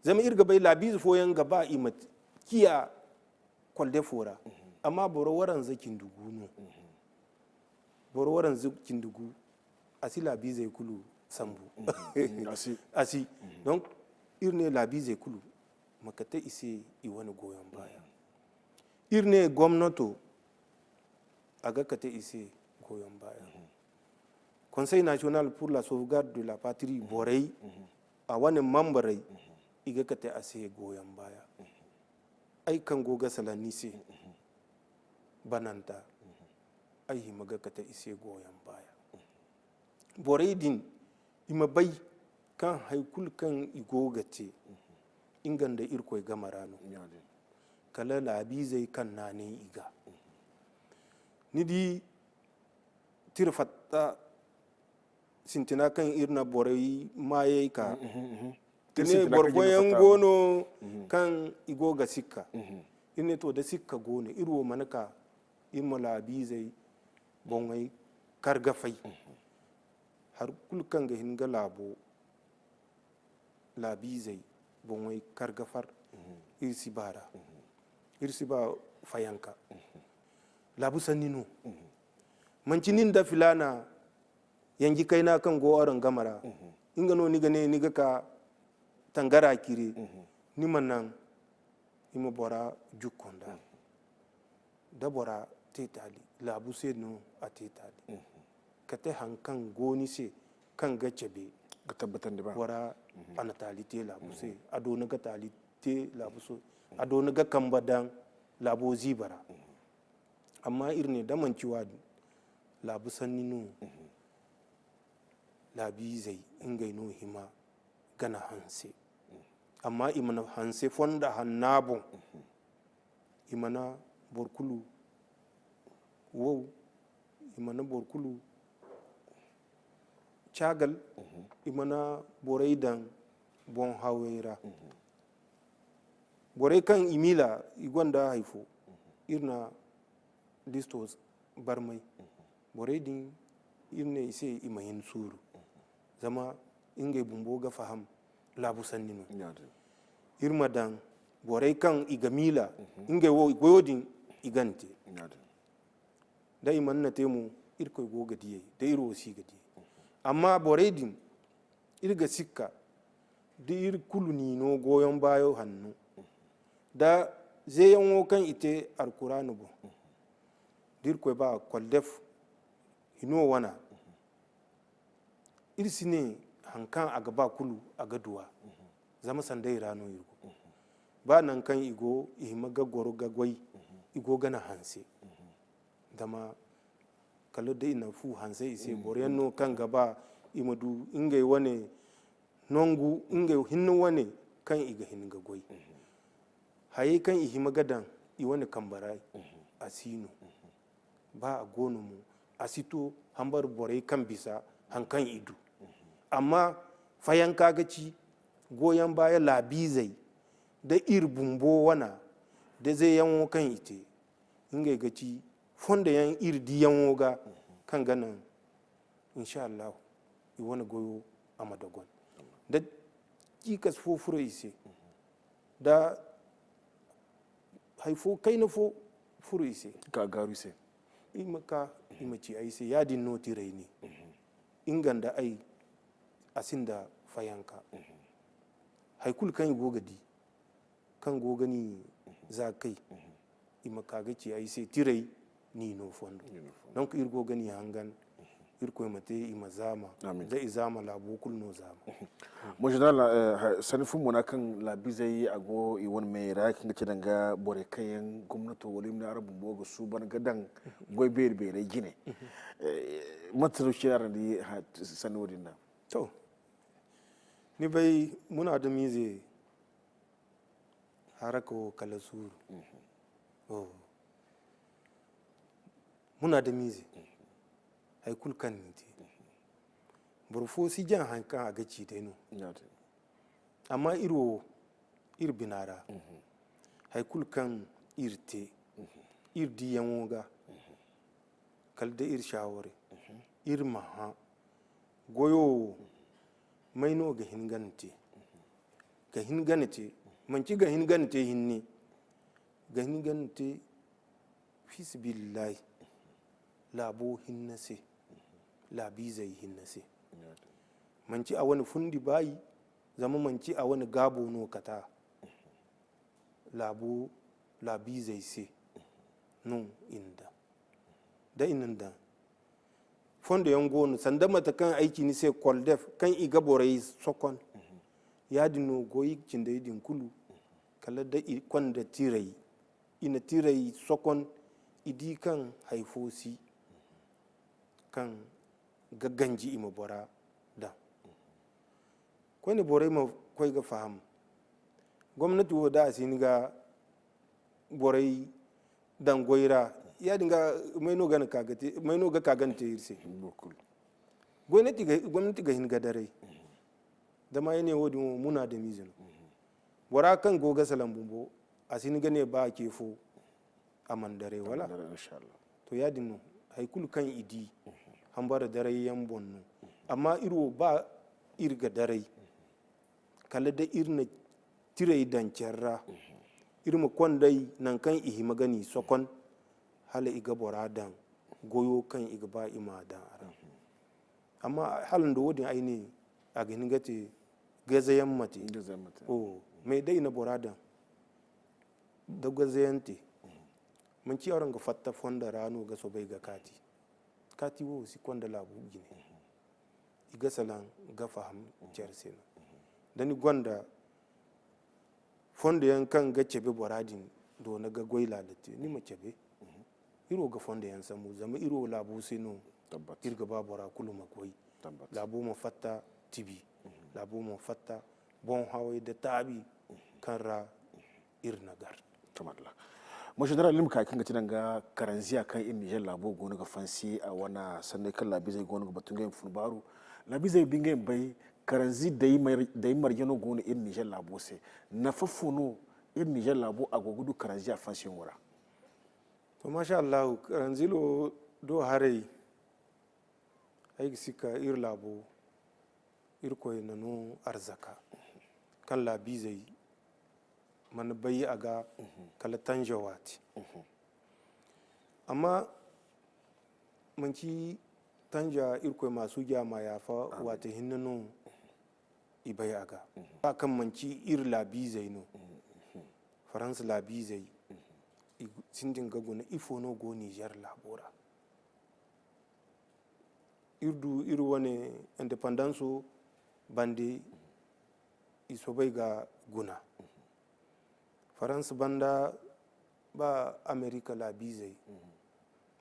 Zama iri ga bay laabiize fooyaŋ ga ba i ma ciya kwalde fo ra. Amma boro waranza cindi gu no. Boro waranza cindi gu, a si laabiizey kulu sambu. A si. Donc, iri ne laabiizey kulu ma kate i se i wane goyon baaya. Iri ne gomnato, a ga kate i se goyon baaya. Conseil national pour la sauvegarde de la patrie borey, a wane mambarey, i ga kate a se goyon baaya. Ay kaŋ go ga salaŋ ni se, bananta, ay hima ga kate i se goyon baaya. Borey din, i ma bay kaŋ hay kulu kaŋ i go ga te, nga nda Irkoy game ra no. Kala laabiizey kaŋ naanay i ga. Ni di, tira fatta sintina kaŋ iri na borey maayey ka. Iri ne boro fooyaŋ go no kaŋ i go ga sikka. Iri ne to, da sikka go no, iri wo mana ka, iri ma laabiizey boŋey kar ga fay. Hari kulu kaŋ ga hin ga laabo laabiizey boŋey kar ga far, iri si ba ra. Iri si ba fayanka. Laabu sanni no. Manci nin da filaana yanji kayna kaŋ go araŋ game ra, nga no ni ga ne ni ga ka tangara cire, ni ma naŋ i ma bora jukko nd'a. Da bora te taali, laabu se no a te taali. Kate haŋ kaŋ go ni se, kaŋ ga cabe, ga tabbatandi ba bora, a na taali te laabu se. A doona ga taali te laabu se. A doona ga kamba daŋ laabo ziiba ra. Amma iri ne da manci waadin, laabu sanni no. Laabiizey, ngey no hima gana hanse. Amma i mana hanse fonda hanna boŋ. I mana boro kulu wow, i mana boro kulu caagal, i mana borey daŋ boŋ hawey ra. Borey kaŋ i miila, i gonda hay fo, iri na listo barmay. Borey din, iri ne i se i ma hin suuru. Zama ngey bumbo ga faham laabu sanni no. Iri ma daŋ borey kaŋ i ga miila, ngey wo, goyo din i ga te. Da i mana te mo, Irkoy go ga diyey, da iri wo si ga diyey. Amma borey din, iri ga sikka, da iri kulu ni no goyon baayo hanno, da zeeyaŋo kaŋ i te Alkuraana boŋ, da Irkoy ba kwaldef hino wana, iri si ne haŋ kaŋ a ga ba kulu a ga duwa. Zama sanday ra no iri go. Ba naŋ kaŋ i go, i hima ga goro ga goy, i go ga naŋ hanse. Zama kala da i na fu hanse i se, boroyaŋ no kaŋ ga ba i ma du ngey wane nangu, ngey hinne wane kaŋ i ga hin ga goy. Hayey kaŋ i hima ga daŋ i wane kambe ra, a si no. Ba a go no mo, a si to hambar borey kaŋ bisa haŋ kaŋ i du. Amma fayanka ga ci, goyaŋ baaya laabiizey, da iri bumbo wana, da zeeyaŋo kaŋ i te, ngey ga ci fondo yaŋ iri diyaŋo ga, kaŋ ga naŋ, insha Allahu, i wane goyo a ma dogon. Da ciikas fo furo i se, da hay fo kayna fo furo i se, ka gaaru i se, i ma ka, i ma ci ay se, yaadin no tiray ne. Nga nda ay, a sinda fayanka. Hay kulu kaŋ i go ga di, kaŋ go ga ni za kay, i ma ka ga ci ay se tiray, ni no fondo. Donc, iri go ga ni hangan, Irkoy ma te i ma zaama. Amin. Da i zaama, laabo kulu no zaama. Mo general, eh, ha- sani fun muna kaŋ laabizey a go i wane meeyey ra, kaŋ ga ci danga borey kaŋ yaŋ gomnato wala i ma ne araŋ bumbo ga suuban ga daŋ goy beeri beerey jine. Eh, mate no ci araŋ di ha- sani wo-din da? To, ni bay, muna adamize haraka wo kala suuru. Oh. Muna adamize, hay kulu kaŋ ni te, boro fo si jaŋ haŋ kaŋ a ga ci day no. Amma iri wo, iri bina ra, hay kulu kaŋ iri te, iri diyaŋo ga, kala da iri shaware, iri ma hã. Goyo wo, may no ga hin ga ni te? Ga hin ga ni te, manci ga hin ga ni te hinne, ga hin ga ni te fi sabilillahi, laabo hinne se, laabiizey hinne se. Manci a wane fundi baayi, zama manci a wane gaabo no kata laabo, laabiizey se no i na daŋ. Da i na daŋ, fondo yaŋ go no, sanda mate kaŋ ay ci ni se, Koldef, kaŋ i ga borey sokon. Yaadin no goy cindey din kulu, kala da i konda tirey, i na tirey sokon, i di kaŋ hay fo si kaŋ ga ganji i ma bora daŋ. Koyne borey ma koy ga faham, gomnati wo, da a si hin ga borey daŋ goy ra, yaadin ga, may no ga ka ga te, may no ga ka ga te iri se? Gomnati ga, gomnati ga hin ga daray. Zama ay ne, wo-din wo, muna adamize no. Bora kaŋ go ga salaŋ bumbo, a si hin ga ne ba a ce fo, a mana daray, wala? To, yaadin no, hay kulu kaŋ i di, hambara daray yaŋ boŋ no. Amma iri wo, ba iri ga daray, kala da iri na tirey daŋ care ra, iri ma kond'ey nangu kaŋ i hima ga ni sokon, hala i ga bora daŋ goyo kaŋ i ga ba i ma daŋ a ra. Amma hala nda wo-din, ay ne, a ga hin ga te, gazayaŋ ma te. Oh, mais day na bora daŋ da gazayaŋ te, manci araŋ ga fatta fondo ra no ga soobay ga kaati. Kaati wo si konda laabu jine. I ga salaŋ ga faham care se no. Da ni gonda fondo yaŋ kaŋ ga cabe bora din do, ni ga goy laala te, ni ma cabe. Iri wo ga fondo yaŋ sambu, zama iri wo laabo se no. Iri ga ba bora kulu ma goy. Laabo ma fatta tibi. Laabo ma fatta boŋ haway da taabi kaŋ ra iri na gar. Tamarla. Mo general, ni ma ka kaŋ ga ti danga karanziya kaŋ iri Niger laabo go no ga fansi a wane sanney kaŋ laabizey go no ga batu ngey ma fun baaru. Laabizey bi ngey ma bay karanzi day mar-, day marje no go no iri Niger laabo se. Nafa fo no iri Niger laabo a go ga du karanziya fansiyaŋo ra? To, masha Allahu, karanzilo do haray, ay ga si ka iri laabo, Irkoy na no arzaka kaŋ laabizey mana bay a ga kala tanja waati. Amma manci tanja, Irkoy ma suuja ma yaafa, waati hinne no i bay a ga. Ba kaŋ manci iri laabizey no, Faransa laabizey, i sintin ga guna ifo no go Niger laabo ra. Iri du iri wane independanso bande, i soobay ga guna. Faransa banda, ba Amerika laabizey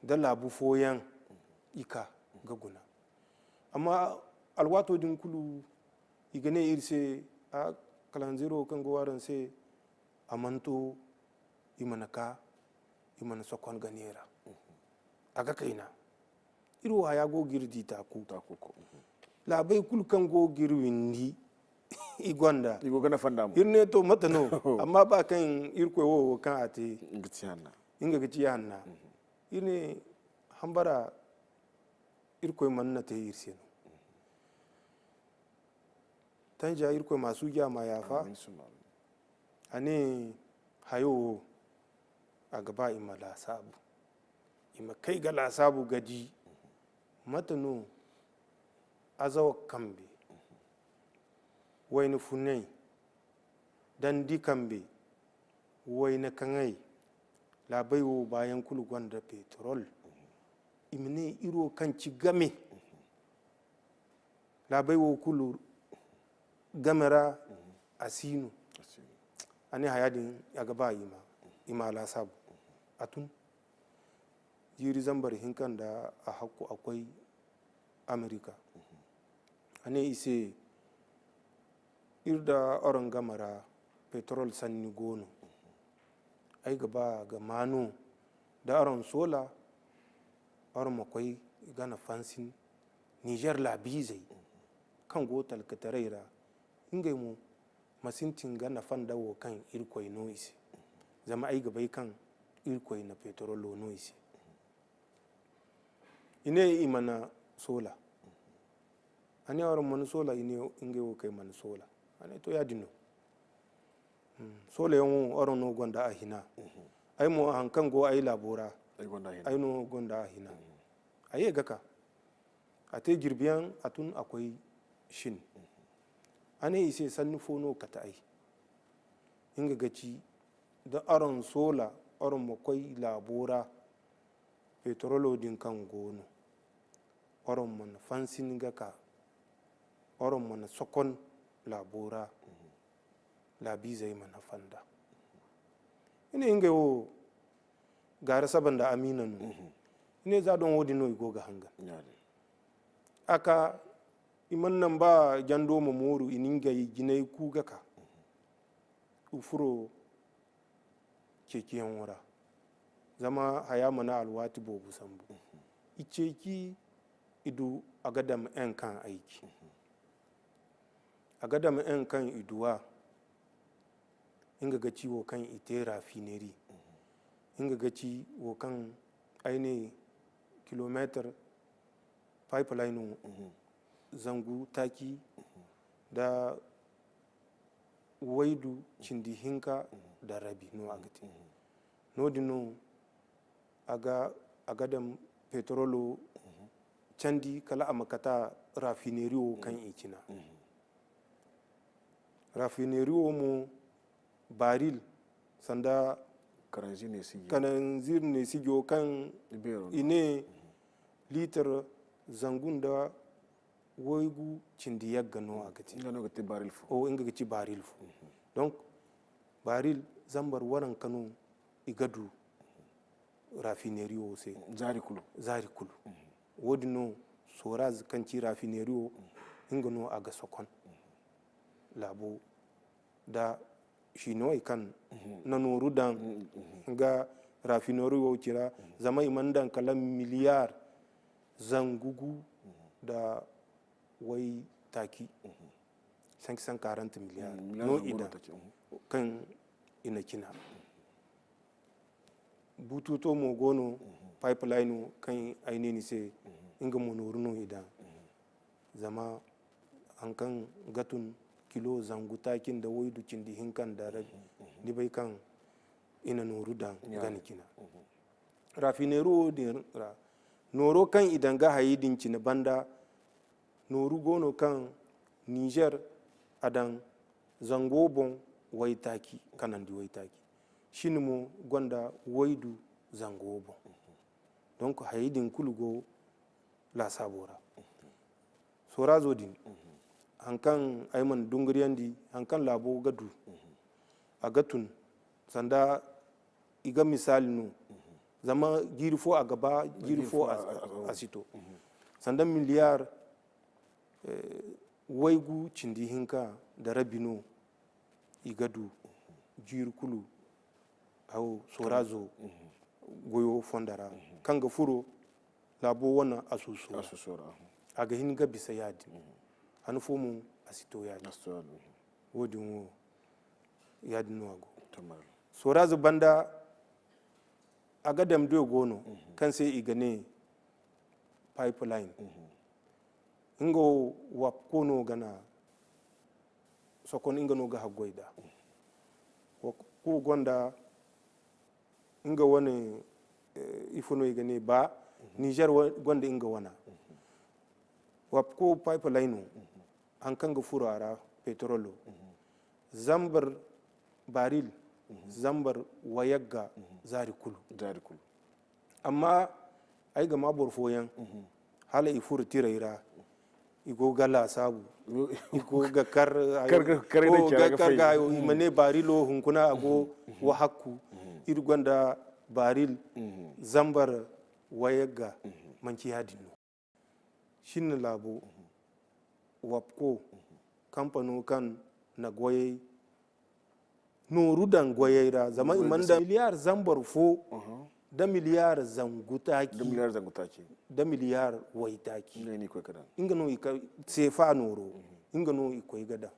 da laabu fooyaŋ, i ka ga guna. Amma alwaato din kulu, i ga ne iri se, a, kalanziro kaŋ go araŋ se, a mana to, i mana ka, i mana sokon ga neera. A ga kayna. Iri wo haya go ga iri di taaku. Laabey kulu kaŋ go ga iri windi, i gonda. I go ga nafa nd'a mo. Iri ne, to, mate no? Amma ba kaŋ Irkoy wo, wo kaŋ a te, nga ga ci hanna. Iri ne, hambara, Irkoy mana na te iri se no. Tanja, Irkoy ma suuja, ma yaafa. Amin, summa amin. A ne, hayo wo, a ga ba i ma laasaabu. I ma kay ga laasaabu ga di mate no azawa kambe, wayna funay, dandi kambe, wayna kaŋay, laabey wo baayaŋ kulu gonda petrol. I ma ne iri wo kaŋ ci game, laabey wo kulu game ra, a si no. A ne haya din a ga ba i ma, i ma a laasaabu. A tun. Jiiri zambar hinka nda a hakku a koy Amerika. A ne i se, iri da araŋ game ra petrol sanni go no. Ay ga ba ga ma no da araŋ soola, araŋ ma koy gana fansin Niger laabiizey kaŋ go talkataray ra. Ngey mo ma sintin ga nafa nda wo kaŋ Irkoy no i se. Zama ay ga bay kaŋ Irkoy na petrolo no i se. I ne i mana soola. A ne araŋ mana soola, i ne ngey wo kaŋ i mana soola. A ne to, yaadin no. Hmm, soola yaŋ wo araŋ no gonda a hina. Ay mo, haŋ kaŋ go ay laabo ra, ay no gonda a hina. A ye ga ka. A te jirbi yaŋ, a tun a koy Shin. A ne i se sanni fo no kate ay. Nga ga ci, da araŋ soola, araŋ ma koy laabo ra, petrolo din kaŋ go no, araŋ mana fansin ga ka, araŋ mana sokon laabo ra, laabiizey mana fanda. I ne ngey wo gaara saba nda Amiina no. I ne za doŋ wo-din no i go ga hangan. A ka, i mana naŋ ba jando ma mooru, i na ngey jinay ku ga ka. I furo ceeciyaŋo ra. Zama haya mana alwaati boobo sambu. I ceeci, i du a ga dam en kaŋ ay ci. A ga dam en kaŋ i du a, nga ga ci wo kaŋ i te rafineri. Nga ga ci wo kaŋ ay ne kilomeetar pipeline zangu taaci da waydu cindi hinka da rabi no a ga te. No-din no a ga, a ga daŋ petrolo candi kala a ma kata rafineri wo kaŋ i cina. Rafineri wo mo baril sanda kananzir ne sijo kaŋ i ne litir zangu nda waygu cindi yagga no a ga te. Nga no ga te baril fo. O, nga ga ci baril fo. Donc, baril zambar waranka no i ga du rafineri wo se. Zaari kulu. Zaari kulu. Wo-din no Soraz kaŋ ci rafineri wo, nga no a ga sokon laabo da Shinowey kaŋ na nooru daŋ nga rafineri wo cira, zama i mana daŋ kala miliyar zangu gu da way taaci, cinq cent quarante miliyar no i daŋ kaŋ i na cina. Bututo mo go no, pipeline kaŋ ay ne ni se, nga mo nooru no i daŋ. Zama haŋ kaŋ ga tun kilo zangu taaci nda waydu cindi hinka nda rabi, ni bay kaŋ i na nooru daŋ gana cina. Rafineri wo din ra, nooro kaŋ i daŋ ga hayey din cine banda, nooru go no kaŋ Niger a daŋ zango boŋ waytaaci, kanandi waytaaci. Shin mo gonda waydu zango boŋ. Donc, hayey din kulu go laasaabo ra. Sorazo din, haŋ kaŋ ay mana dunguriyandi, haŋ kaŋ laabo ga du, a ga tun, sanda i ga misaali no, zama jiiri fo a ga ba, jiiri fo a si to. Sanda miliyar, eh, waygu cindi hinka nda rabi no i ga du jiiri kulu hawo Sorazo goyo fonda ra, kaŋ ga furo laabo wane asuso ra. A ga hin ga bisa yaadin. Han fo mo a si to yaadin. Wo-din wo, yaadin no a go. Sorazo banda, a ga dam do go no, kaŋ se i ga ne pipeline. Nga wo, wapko no ga na sokon, nga no ga haggoy da. Wapko gonda nga wane, eh, ifo no i ga ne ba, Niger wa-, gonda nga wana. Wapko pipeline no, haŋ kaŋ ga furo a ra, petrolo. Zambar baril, zambar wayagga, zaari kulu. Amma ay ga ma boro fooyaŋ, hala i furo tirey ra, I go ga laasaabu. I go ga kar hayo. Kar ga hayo, i ma ne barilo hunkuna a go wa hakku. Iri gonda baril zambar wayagga. Manci yaadin no. Sinna laabo, wapko, kampano kaŋ na goyey nooru daŋ goyey ra, zama i mana daŋ miliyar zambar fo da miliyar zangu taaci da miliyar waytaaci. Nga no i ka seefa nooro. Nga no i koy ga daŋ.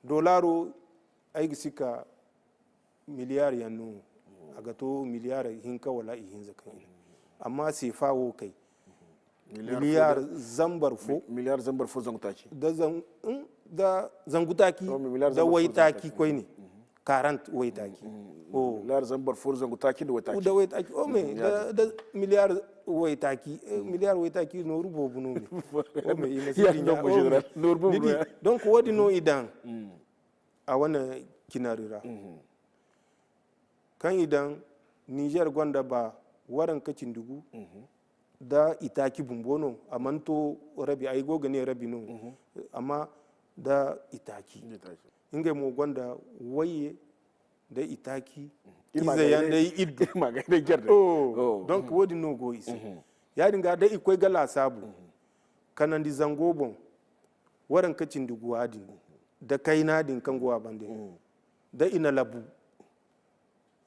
Dolaro, ay ga si ka miliyar yaŋ no. A ga to miliyar hinka wala ihinza kaŋ i na. Amma seefa wo kay miliyar zambar fo miliyar zambar fo zangu taaci da zangu taaci da waytaaci koyne. Karant waytaaci. Miliyar zambar fo zangu taaci da waytaaci. Da waytaaci o me da miliyar waytaaci. Miliyar waytaaci nooru boobo no me. O me i ma si dinya. Donc wo- din no i daŋ a wane cinari ra. Kaŋ i daŋ niger gonda ba waranka cindi gu da itaaci bumbo no. A mana to rabi, ay go ga ne rabi no. Amma da itaaci ngey mo gonda wayye da itaaci. Ize yaŋ day iddu. Donc wo- din no go i se. Ya- din ga da i koy ga laasaabu kanandi zango boŋ, waranka cindi guwa din da kayna din kaŋ go a bande, da i na labu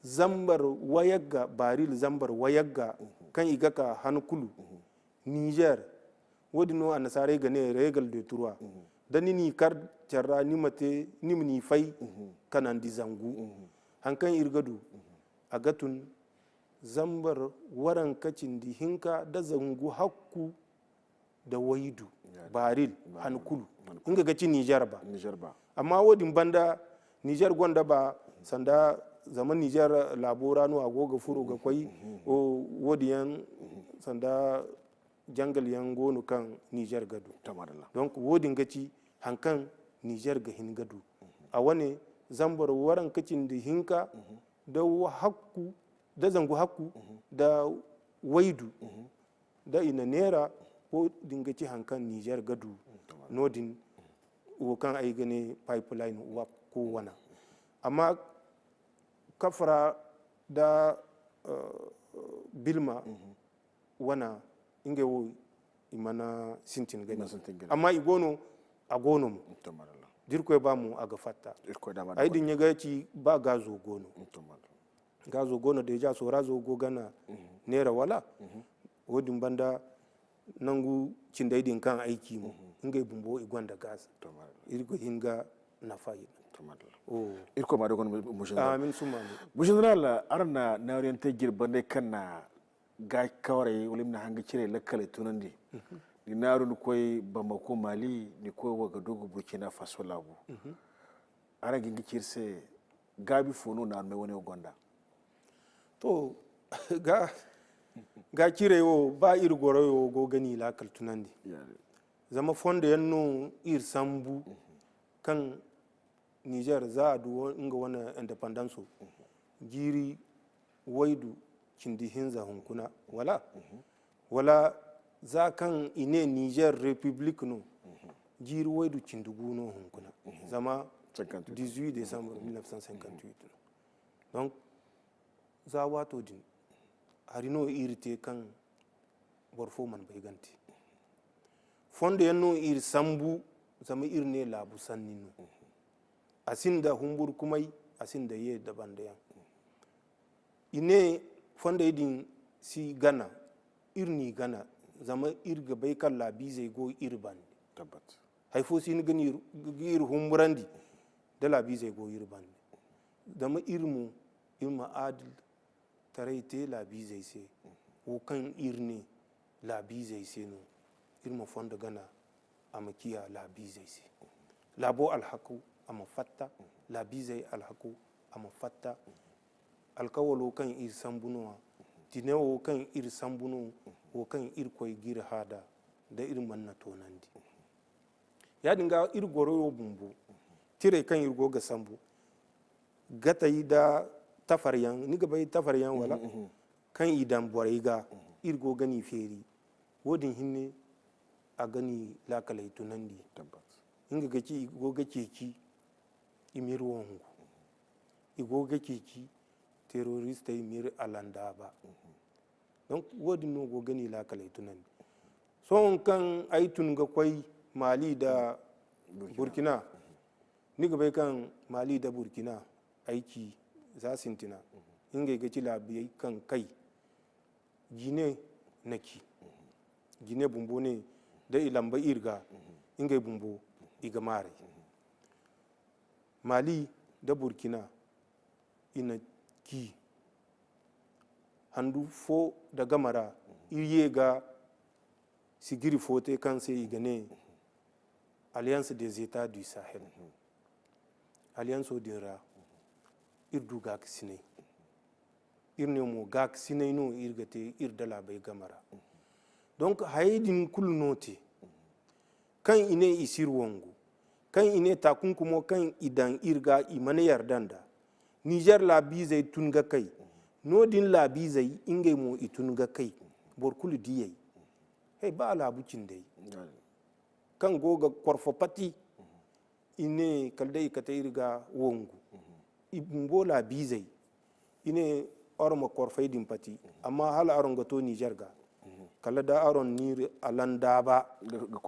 zambar wayagga, baril zambar wayagga kaŋ i ga ka han kulu niger. Wo- din no annasaarey ga ne regal de trois. Da ni n'i kar care ra ni ma te, ni ma n'i fay kanandi zangu. Haŋ kaŋ iri ga du a ga tun zambar waranka cindi hinka da zangu hakku da waydu baril han kulu. Nga ga ci niger ba. Amma wo- din banda niger gonda ba sanda zama niger laabo ra no a go ga furo ga koy. Wo- din yaŋ sanda jangal yaŋ go no kaŋ niger ga du. Donc wo- din ga ci haŋ kaŋ niger ga hin ga du a wane zambar waranka cindi hinka da hakku da zangu hakku da waydu da i na neera. Wo- din ga ci haŋ kaŋ niger ga du no- din. Wo kaŋ ay ga ne pipeline wa ko wana. Amma kafra da bilma wana ngey wo i mana sintin gani. Amma i go no a go no mo. Da irkoy ba mo a ga fatta. Ay din ɲa ga ci ba gaazo go no. Gaazo go no deja soorazo go gana neera wala. Wo- din banda nangu cindey din kaŋ ay ci mo ngey bumbo i gonda gaaz. Iri ga hin ga nafa i. Irkoy ma dogon mo. Amin summa amin. Mo général, araŋ na naaruyaŋ te jirbanday kaŋ na ga kawrey wala i ma na hanga cirey lakkaley tunandi. Ni naaru ni koy bamako mali, ni koy wagadugu burkina faso laabu. Araŋ ga hin ga ci iri se gaabi fo no naarumey wane wo gonda? To ga ga cirey wo ba iri goroyo go ga ni laakal tunandi. Zama fondo yaŋ no iri sambu kaŋ niger za a du nga wane indépendance jiiri waydu cindi hinza hunkuna wala wala za kaŋ i ne niger république no jiiri waydu cindi gu no hunkuna. Zama dix-huit décembre mille neuf cent cinquante-huit no. Donc za waato din hari no iri te kaŋ boro fo mana bay gante. Fondo yaŋ no iri sambu zama iri ne laabu sanni no. A sinda humburu kumay, a sinda ye da banda yaŋ. I ne fondey din si gana, iri n'i gana zama iri ga bay kaŋ laabiizey go iri bande. Hay fo si hin ga iri humburandi da laabiizey go iri bande. Zama iri mo iri ma adil taray te laabiizey se. Wo kaŋ iri ne laabiizey se no iri ma fondo gana a ma ciya laabiizey se. Laabo alhako a ma fatta, laabiizey alhako a ma fatta. Alkawalo kaŋ iri sambu no-ya, dine wo kaŋ iri sambu no, wo kaŋ iri koy ga iri haada da iri mana toonandi. Ya- din ga iri goroyo bumbo tirey kaŋ iri go ga sambu gatey da tafaryaŋ, ni ga bay tafaryaŋ wala? Kaŋ i daŋ borey ga iri go ga ni feeri. Wo- din hinne a ga ni laakaley tunandi. Nga ga ci, i go ga ceeci i m'iri wongu, i go ga ceeci teroristey m'iri alandaaba. Donc, wo-din no go ga ni laakaley tunandi. Sohõ kaŋ ay tun ga koy Mali nda Burkina, ni ga bay kaŋ Mali nda Burkina ay ci za sintina, ngey ga ci laabey kaŋ kay. Jine na ci. Jine bumbo ne, da i lamba iri ga, ngey bumbo i ga maaray. Mali da Burkina, i na ci handu fo da game ra, iri ye ga sigiri fo te kaŋ se i ga ne Alliance des États du Sahel. Alliance din ra, iri du gaakasinay. Iri ne mo, gaakasinay no iri ga te iri da laabey game ra. Donc, hayey din kulu no te. Kaŋ i ne i si iri wangu, kaŋ i ne taakunkumo kaŋ i daŋ iri ga, i mana yarda nd'a. Nizer laabiizey tun ga kay. Noodin laabiizey, ngey mo i tun ga kay. Boro kulu diyey. Hey, ba laabu cindey kaŋ go ga korfo pati, i ne kala day i kate iri ga wangu. I bumbo laabiizey, i ne araŋ ma korfey din pati, amma hala araŋ ga to Nizer ga. Kala da araŋ n'iri alandaaba.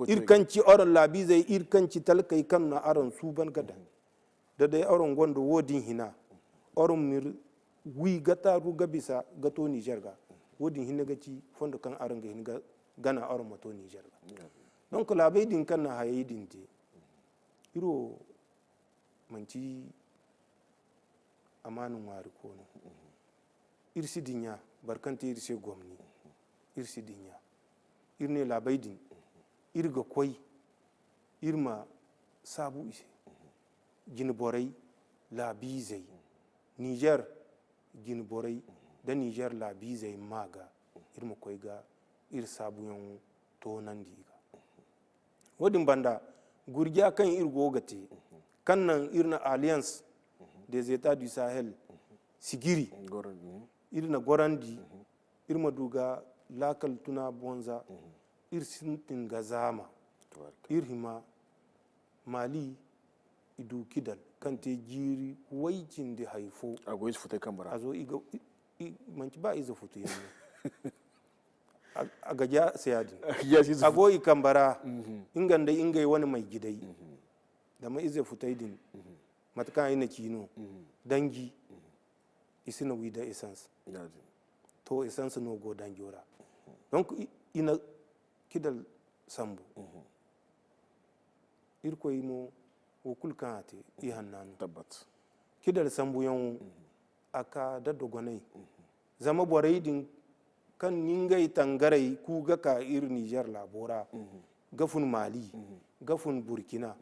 Iri kaŋ ci araŋ laabiizey, iri kaŋ ci talkey kaŋ na araŋ suuban ga daŋ. Da day araŋ gonda wo-din hina, araŋ m'iri wi ga taaru ga bisa ga to Nizer ga. Wo-din hinne ga ci fondo kaŋ araŋ ga hin ga gana araŋ ma to Nizer ga. Donc, laabey din kaŋ na hayey din te, iri wo manti amaana ŋwaari koono. Iri si dinya boro kaŋ te iri se gomni. Iri si dinya. Iri ne laabey din, iri ga koy, iri ma saabu i se. Jine borey, laabiizey, Nizer jine borey, da Nizer laabiizey ma ga, iri ma koy ga iri saabuyaŋo toonandi i ga. Wo-din banda, gurja kaŋ iri go ga te, kaŋ naŋ iri na Alliance des États du Sahel sigiri, iri na gorandi, iri ma du ga laakal tuna bonza, iri sintin ga zaama, iri hima Mali, i du Kidal, kaŋ te jiiri way cindi hay fo. A go ize futay kambe ra. A zo i ga, i, i, manti ba ize futu yaŋ no. A, a ga ja se ya-din. A go i kambe ra, nga nda ngey wane may jidey. Zama ize futay din, mate kaŋ ay na ci no, danji, i si na wi da essence. To, essence no go danjo ra. Donc, i, i na Kidal sambu. Irkoy mo, wo kulu kaŋ a te, i hanna no. Kidal sambuyaŋo, a ka da dogonay. Zama borey din kaŋ ni ngey tangarey ku ga ka iri Nizer laabo ra, ga fun Mali, ga fun Burkina,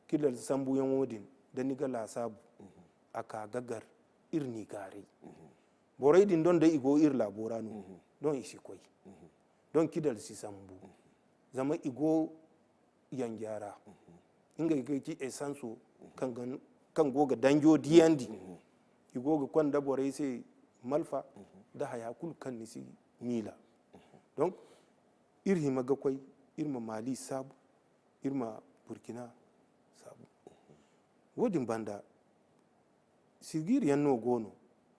Kidal sambuyaŋo din, da ni ga laasaabu, a ka ga gar iri n'i gaaray. Borey din doŋ da i go iri laabo ra no, doŋ i si koy. Doŋ Kidal si sambu. Zama i go yanja ra. Ngey ga ci essence kaŋ go ga danjo diyandi. I go ga konda borey se malfa da haya kulu kaŋ ni si miila. Donc, iri hima ga koy, iri ma Mali saabu, iri ma Burkina saabu. Wo-din banda, sigiriyaŋ no go no,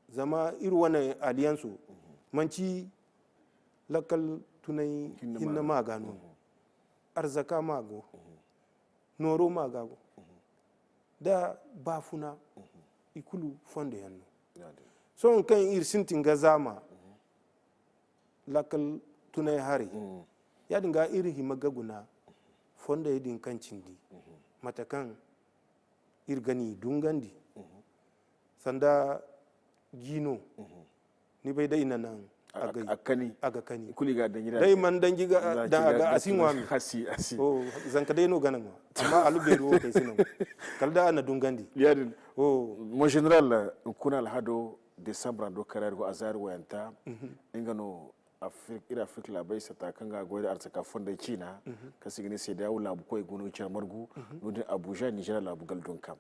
zama iri wane alliance, manti lakkal tunay hinne ma ga no. Arzaka ma go, nooro ma ga go, da baafuna, i kulu fondo yaŋ no. Sohõ kaŋ iri sintin ga zaama, lakkal tunay haray. Ya-din ga iri hima ga guna fondey din kaŋ cindi, mate kaŋ iri ga ni dungandi. Sanda jiino, ni bay da i na naŋ a ga kani. Day man danji ga a si ŋwa me. Zanka day no gana ŋwa, amma alu beeri wo kay si naŋ kala da a na dungandi. Ya-din. Mon général, kuna alhado, desambra do karay go azaari wayanta, nga no Afrik, iri Afrik laabey sata kaŋ ga goy da arzaka fondey ciina, kaŋ se i ga ne seedeya wo laabu koy go no ga care margu, no-din Abuja, Nizeeriya laabu galdunka.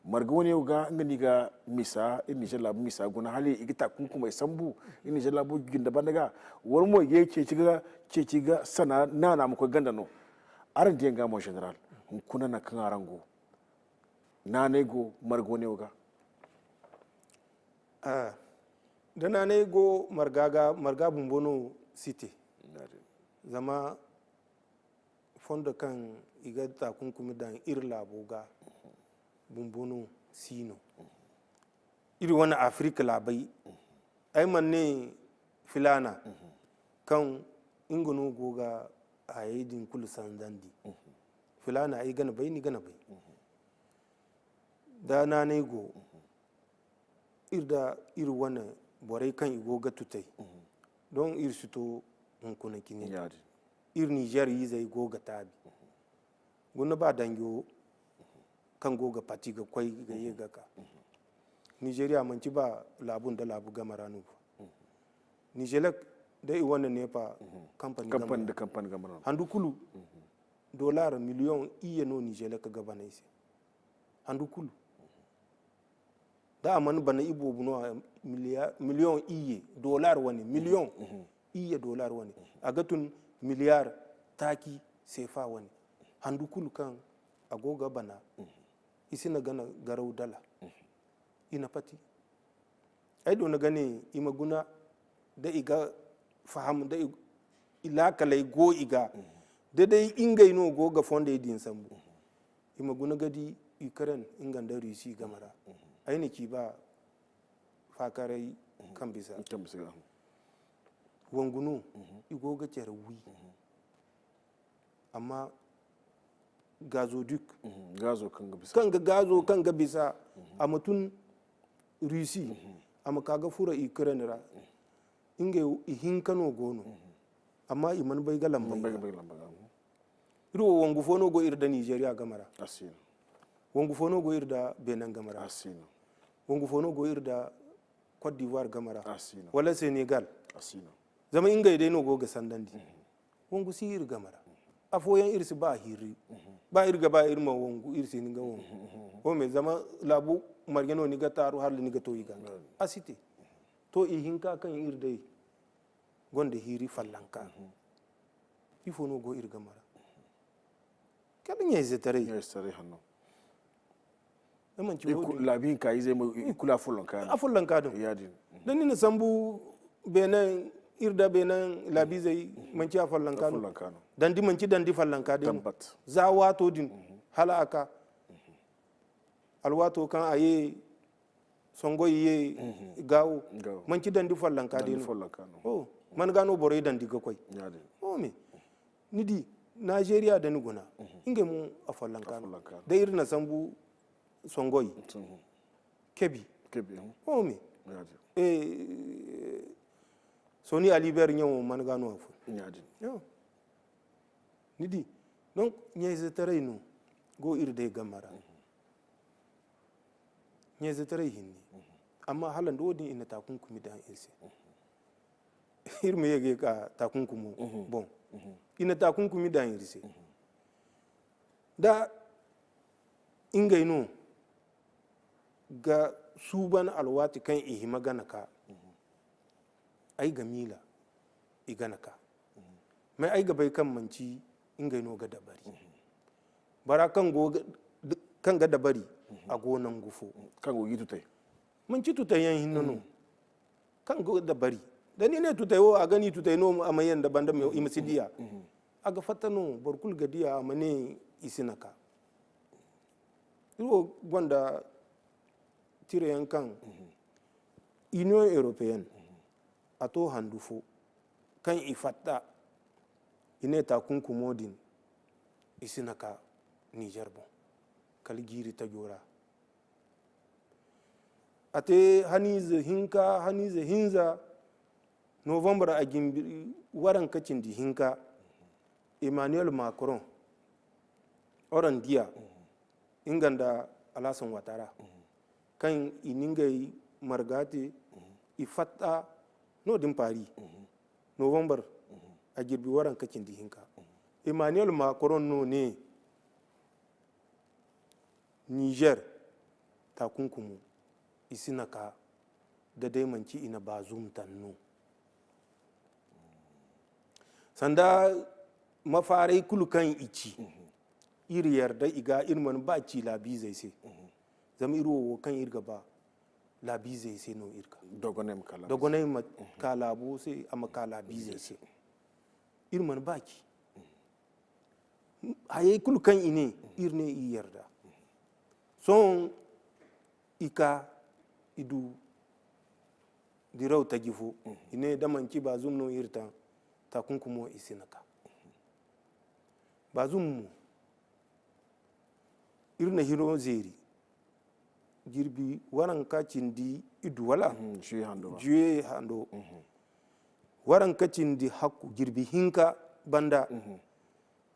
Marga wane wo ga, nga no i ga misa, iri Nizeeriya laabu misa guna, hala i ga takunkumey sambu, iri Nizeeriya laabu jinda banda ga, wala mo i ga ceeci ga, ceeci ga sana naana ma koy ganda no. Araŋ diyaŋ ga mo, Général, hunkuna nangu kaŋ araŋ go, naanay go marga wane wo ga? Ah, da naanay go marga ga, marga bumbo no si te. Zama fondo kaŋ i ga takunkumi daŋ iri laabo ga, bumbo no si no. Iri wane Afirka laabey, ay mana ne filaana kaŋ nga no go ga hayey din kulu sandandi. Filaana ay gana bay, ni gana bay. Da naanay go, iri da iri wane borey kaŋ i go ga tutay, doŋ iri si to hunkuna cine. Iri Nizeer izey go ga taabi. Guna ba danjo kaŋ go ga pati ga koy ga ye ga ka. Nizeeriya manti ba laabu nda laabu game ra no. Nizelek da i wane neepa kampani game ra. Handu kulu dolar miliyoŋ iyye no Nizelek ga bana i se. Handu kulu. Da a mana bana iboobo no, miliyoŋ iyye dolar wane, miliyoŋ iyye dolar wane, a ga tun miliyar taaci seefa wane. Handu kulu kaŋ a go ga bana, i si na gana garaw dala. I na pati. Ay do ni ga ne i ma guna da i ga faham da i laakaley go i ga. Da day ngey no go ga fondey din sambu, i ma guna ga di Ukraine nga nda Russie game ra. Ay na ci ba faakaray kaŋ bisa. Wangu no i go ga care wi. Amma gazoduc, kaŋ ga gaazo kaŋ ga bisa, a ma tun Russie, a ma ka ga furo Ukraine ra. Ngey ihinka no go no, amma i mana bay ga lambey ga. Iri wo wangu fo no go iri da Nizeeriya game ra. Wangu fo no go iri da Benin game ra. Wangu fo no go iri da Côte d'Ivoire game ra, wala Senegal. Zama ngey day no go ga sandandi. Wangu si iri game ra. Afooyaŋ iri si ba hirri. Ba iri ga ba iri ma wangu, iri si hin ga wangu. Wo me zama laabu marge no ni ga taaru hala ni ga to i ga. A si te. To, ihinka kaŋ iri day gonda hiiri fallanka. Ifo no go iri game ra? Kala ɲayzetaray. Ɲayzetaray hanno. Laabi hinka izey mo i kulu afollanka no. Afollanka no. Yaadin. Da ni na sambu Benin, iri da Benin laabizey, manci afollanka no. Dandi manci dandi fallanka day no. Za waato din hala a ka. Alwaato kaŋ a ye songoy ye gaawo, manci dandi fallanka day no. Man ga no borey dandi ga koy? Wo me, ni di, Nizeeriya da ni guna, ngey mo afollanka no. Da iri na sambu songoy, kebi. Wo me, sohõ ni aliber ɲaŋo man ga no afo. Ni di, donc ɲayzetaray no go iri day game ra. Ɲayzetaray hinne. Amma hala nda wo-din i na taakunkumi daŋ iri se. Iri ma ye ga ye ka taakunkumo boŋ. I na taakunkumi daŋ iri se. Da ngey no ga suuban alwaati kaŋ i hima gana ka, ay ga miila i gana ka. Mais ay ga bay kaŋ manci ngey no ga dabari. Bara kaŋ go ga dabari, a go nangu fo. Kaŋ go ga i tutay. Manci tutay yaŋ hinne no. Kaŋ go dabari, da ni ne tutay wo, a ga ni tutay no, a ma yanda banda i ma si diya. A ga fatta no, boro kulu ga diya, a ma ne i si na ka. Iri wo gonda tirayaŋ kaŋ Union Européenne, a to handu fo kaŋ i fatta, i ne taakunkumo din, i si na ka Niger boŋ, kala jiiri tajo ra. A te haniize hinka, haniize hinza, novembre a jimbi waranka cindi hinka, Emmanuel Macron, Orandiya, nga nda Alassane Ouattara, kaŋ i na ngey marga te, i fatta no-din Paris. Novembre, a jirbi waranka cindi hinka. Emmanuel Macron no ne, Niger, takunkumo, i si na ka, da day manci i na Bazoum tan no. Sanda mafaaray kulu kaŋ i ci, iri yarda i ga, iri mana ba ci laabiizey se. Zama iri wo, wo kaŋ iri ga ba, laabiizey se no iri ga. Dogonay ma ka laabu. Dogonay ma ka laabo se, a ma ka laabiizey se. Iri mana ba ci. Hayey kulu kaŋ i ne, iri ne i yarda. Sohõ i ka, i du diraw taji fo. I ne da manci Bazoum no iri taŋ, takunkumo i si na ka. Bazoum mo, iri na hino zeeri. Jirbi waranka cindi iddu wala? Mhm, juillet hando ra. Juillet hando. Mhm. Waranka cindi hakku, jirbi hinka banda. Mhm.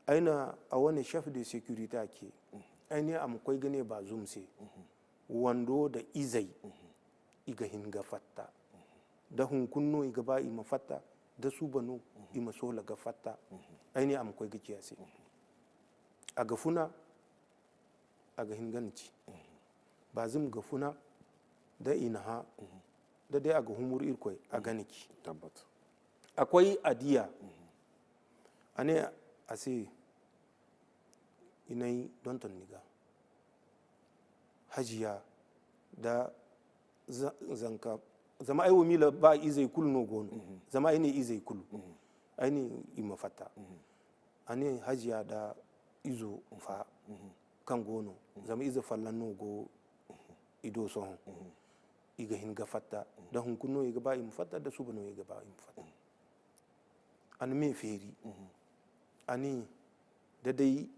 Ay na a wane chef de sécurité a ce. Mhm. Ay ne a ma koy ga ne Bazoum se. Mhm. Wando da izey, mhm, i ga hin ga fatta. Mhm. Da hunkuna no i ga ba i ma fatta, da suba no, mhm, i ma soola ga fatta. Mhm. Ay ne a ma koy ga ci a se. Mhm. A ga funa, a ga hin ga ni ci. Bazoum ga funa, da i na hã, da day a ga humur Irkoy, a ga ni ci. Tabbat. A koy a diya. A ne a se, i n'ay donton ni ga. Hajiya da za-, zanka, zama ay wo miila ba izey kulu no go no. Mhm. Zama ay ne izey kulu. Mhm. Ay ne i ma fatta. Mhm. A ne hajiya da izo fa, mhm, kaŋ go no, mhm, zama ize folloŋ no go, mhm, i do sohõ. Mhm. I ga hin ga fatta. Mhm. Da hunkuna no i ga ba i ma fatta, da suba no i ga ba i ma fatta. Mhm. A na me feeri. Mhm. A ne da day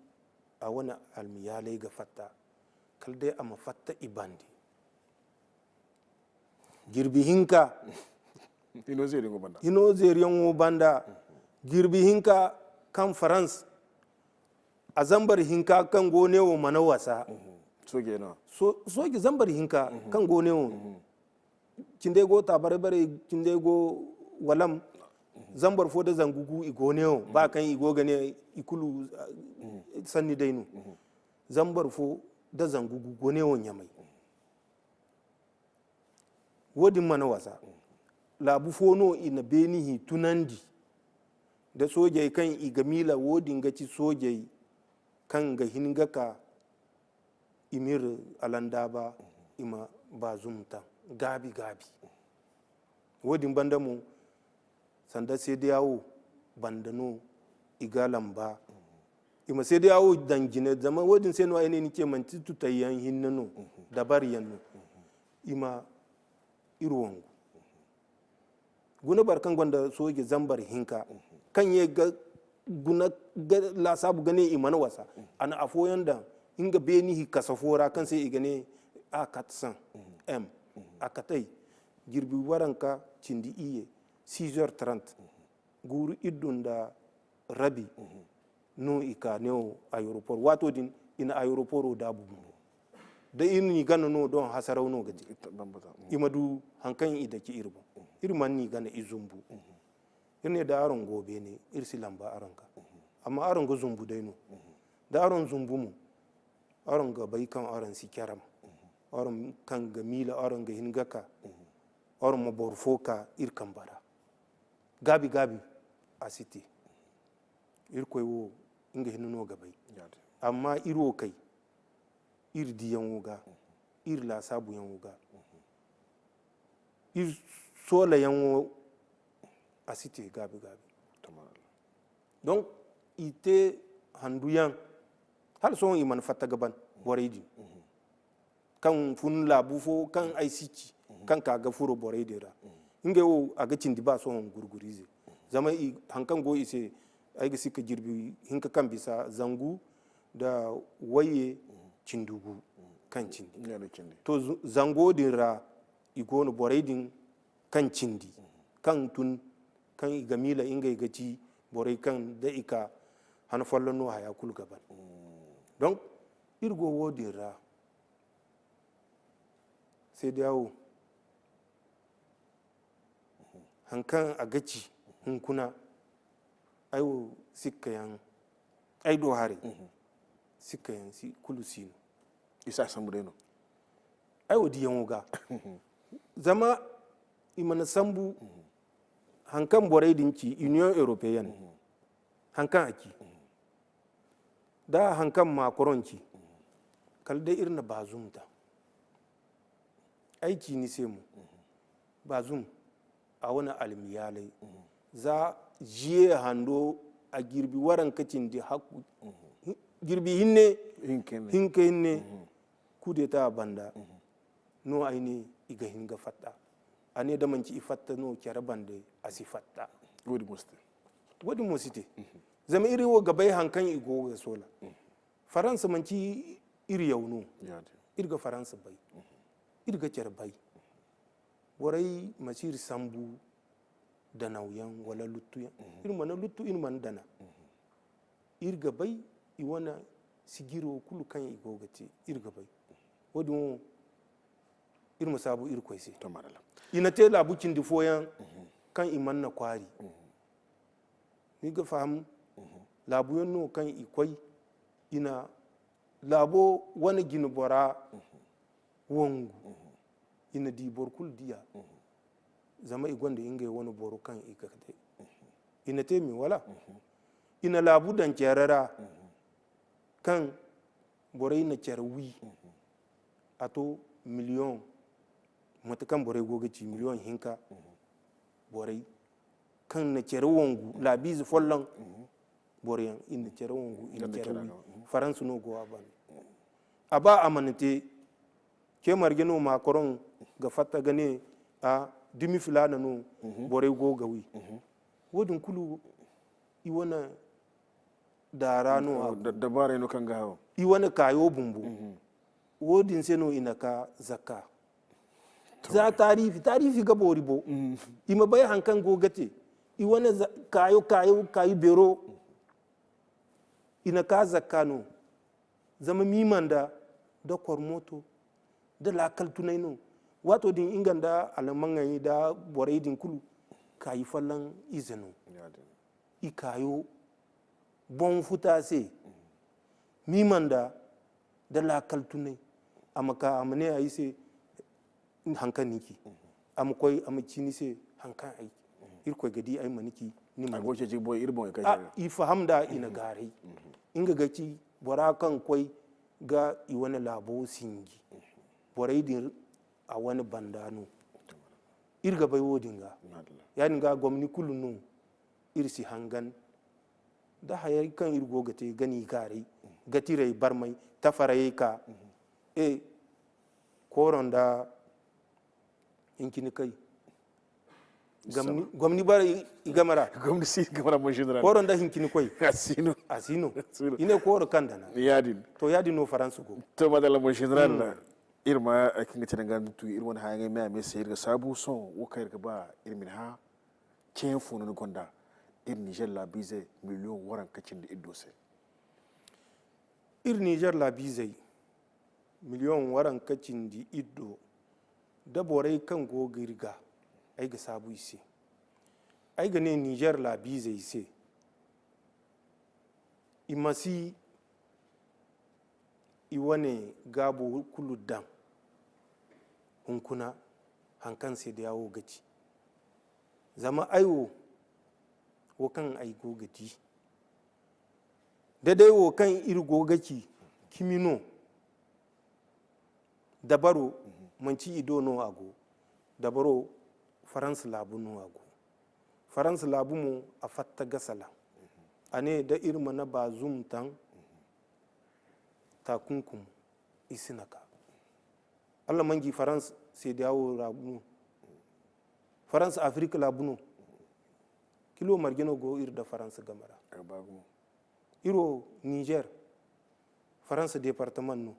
a wane almiyaaley ga fatta, kala day a ma fatta i bande. Jirbi hinka. Hino zeeriyaŋo banda. Hino zeeriyaŋo banda. Jirbi hinka kaŋ France, a zambar hinka kaŋ go ne wo mana wasa. Mhm. Sooje no. So-, sooje zambar hinka, mhm, kaŋ go ne wo. Mhm. Cindey go Tabarebare, cindey go Walam. Mhm. Zambar fo da zangu gu i go ne wo. Mhm. Ba kaŋ i go ga ne i kulu, mhm, sanni day no. Mhm. Zambar fo da zangu gu go ne wo Ɲamay. Mhm. Wo-din mana wasa. Laabu fo no i na beeni hi tunandi nda soojey kaŋ i ga miila wo-din ga ci soojey kaŋ ga hin ga ka i m'iri alandaaba, i ma Bazoum taŋ gaabi-gaabi. Wo-din banda mo, sanda CEDEAO banda no i ga lamba. I ma CEDEAO daŋ jine, zama wo-din se no ay ne ni ce manti tutayyaŋ hinne no, dabariyaŋ no. I ma iri wangu. Guna boro kaŋ gonda sooje zambar hinka, kaŋ ye ga guna ga laasaabu ga ne i mana wasa. A na afooyaŋ daŋ nga beeni hi kasa fo ra kaŋ se i ga ne A quatre cents M. A katay jirbi waranka cindi iyye, six heures trente. Guuru iddu nda rabi no i ka ne wo aéroport. Waato din, i na aéroport wo daabu bumbo. Da iri n'i gana no, doŋ hasaraw no ga te. I ma du haŋ kaŋ i daci iri boŋ. Iri mana n'i gana, i zumbu. Iri ne da araŋ go beene, iri si lamba araŋ ga. Amma araŋ ga zumbu day no. Da araŋ zumbu mo, araŋ ga bay kaŋ araŋ si caram. Araŋ kaŋ ga miila araŋ ga hin ga ka, araŋ ma boro fo ka iri kamba ra. Gaabi-gaabi a si te. Irkoy wo, nga hinne no ga bay. Amma iri wo kay, iri diyaŋo ga, iri laasaabuyaŋo ga, iri soolayaŋo, a si te gaabi-gaabi. Donc, i te handuyaŋ, hala sohõ i mana fatta ga ban borey din. Kaŋ fun laabu fo, kaŋ ay si ci, kaŋ ka ga furo borey din ra. Ngey wo, a ga cindi ba sohõ gurgurize. Zama i, haŋ kaŋ go i se, ay ga si ka jirbi hinka kaŋ bisa zangu nda wayye cindi gu kaŋ cindi. To, z-, zango din ra, i go no borey din kaŋ cindi, kaŋ tun, kaŋ i ga miila ngey ga ci borey kaŋ da i ka han folloŋ no haya kulu ga ban. Donc, iri go wo-din ra, CEDEAO, haŋ kaŋ a ga ci, hunkuna, ay wo sikka yaŋ, ay do haray, sikka yaŋ si kulu si no. I si a sambu day no. Ay wo diyaŋo ga. Zama i mana sambu, haŋ kaŋ borey din ci, Union Européenne, haŋ kaŋ a ci, da haŋ kaŋ Macron ci, kala day iri na Bazoum ta. Ay ci ni se mo, Bazoum, a wane almiyaalay. Za juillet hando, a jirbi waranka cindi hakku, jirbi hinne, hinka hinne, coup d'État banda, no ay ne i ga hin ga fatta. A ne da manci i fatta no care bande, a si fatta. Wo-din mo si te. Wo-din mo si te. Zama iri wo ga bay haŋ kaŋ i go ga soola. Faransa manci iri yaw no. Iri ga Faransa bay. Iri ga care bay. Borey ma si iri sambu danawyaŋ wala luttuyaŋ. Iri mana luttu, iri mana dana. Iri ga bay i wane sijiro kulu kaŋ i go ga te, iri ga bay. Wo-din wo, iri ma saabu Irkoy se. I na te laabu cindi fooyaŋ kaŋ i mana kwaari. Ni ga faham, laabuyaŋ no kaŋ i koy, i na laabo wane jine bora wangu. I na di boro kulu diya. Zama i gonda ngey wane boro kaŋ i ga te. I na te me wala? I na laabu daŋ care ra, kaŋ borey na care wi. A to miliyoŋ, mate kaŋ borey go ga ci, miliyoŋ hinka borey kaŋ na care wangu, laabiize folloŋ boroyaŋ, i na care wangu, i na care wi. Faransa no go a banda. A ba a mana te, ce marje no Macron ga fatta ga ne, a dumi filaana no borey go ga wi. Wo-din kulu i wane daara no a go. Dabaarey no kaŋ ga haw. I wane kaayo bumbo. Wo-din se no i na ka zakka. Za taariifi, taariifi ga boori bo. I ma bay haŋ kaŋ go ga te. I wane kaayo, kaayo, kaayo beero. I na ka zakka no. Zama miima nda, da kormoto, da laakal tunay no. Waato din nga nda almaŋey da borey din kulu kaayi folloŋ ize no. I kaayo boŋ futa se, miima nda, da laakal tunay. A ma ka, a ma ne ay se, haŋ kaŋ ni ci. A ma koy, a ma ci ni se haŋ kaŋ ay ci. Irkoy ga di ay mana ci, ni mana ci. I faham da i na gaaray. Nga ga ci bora kaŋ koy ga i wane laabo sinji. Borey din a wane banda no. Iri ga bay wo-din ga. Ya-din ga gomni kulu no iri si hangan da hayey kaŋ iri go ga te, gani gaaray, gatirey barmay, tafarayey ka, e, kooro nda hincini kay. Gomni bara i game ra. Gomni si game ra, mon général. Kooro nda hincini koy. A si no. A si no. I ne kooro kaŋ dana. Ya-din. To, ya-din no Faransa go. To, madalla, mon général. Iri ma, eh, kaŋ ga ti danga tu iri wane hayaŋey me a me se iri ga saabu sohõ wo kaŋ iri ga ba iri ma ni hã. Ceeyaŋ fo no ni gonda iri Niger laabiizey miliyoŋ waranka cindi iddo se? Iri Niger laabiizey miliyoŋ waranka cindi iddo da borey kaŋ go ga iri ga, ay ga saabu i se. Ay ga ne Niger laabiizey se, i ma si i wane gaabo kulu daŋ hunkuna, haŋ kaŋ seedeya wo ga ci. Zama ay wo, wo kaŋ ay go ga di, da day wo kaŋ iri go ga ci, cimi no. Dabaro, manci i do no a go. Dabaro, Faransa laabu no a go. Faransa laabu mo, a fatta ga salaŋ. A ne, da iri mana Bazoum taŋ, taakunkum, i si na ka. Alla manji Faransa seedeya wo laabu no. Faransa Afirika laabu no. Kilo marje no go iri da Faransa game ra. Iri wo Niger, Faransa departement no.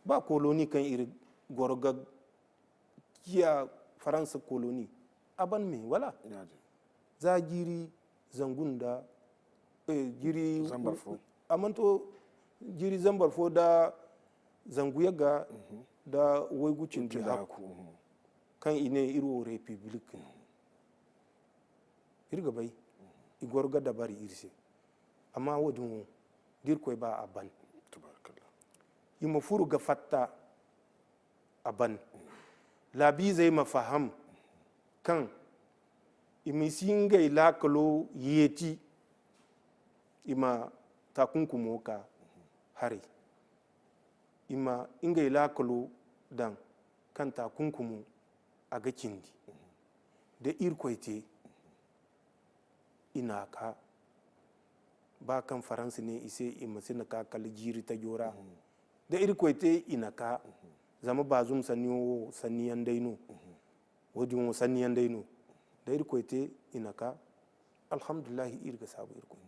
Ba koloni kaŋ iri goro ga ciya Faransa koloni, a ban me, wala? Za jiiri zangu nda, eh, jiiri zambar fo. A mana to jiiri zambar fo da zangu yagga da waygu cindi hakku, kaŋ i ne iri wo republique no. Iri ga bay, i goro ga dabari iri se. Amma wo-din wo, da Irkoy ba, a ban. I ma furu ga fatta, a ban. Laabiizey ma faham kaŋ i ma si ngey laakalo yeeti, i ma taakunkumo ka haray. I ma ngey laakalo daŋ kaŋ taakunkumo a ga cindi. Da Irkoy te, i n'a ka. Ba kaŋ Faransi ne i se i ma si na ka kala jiiri tajo ra. Da Irkoy te, i na ka. Zama Baazum sanni wo sanni yaŋ day no. Wo-din wo sanni yaŋ day no. Da Irkoy te, i na ka. Alhamdulillahi, iri ga saabu Irkoy.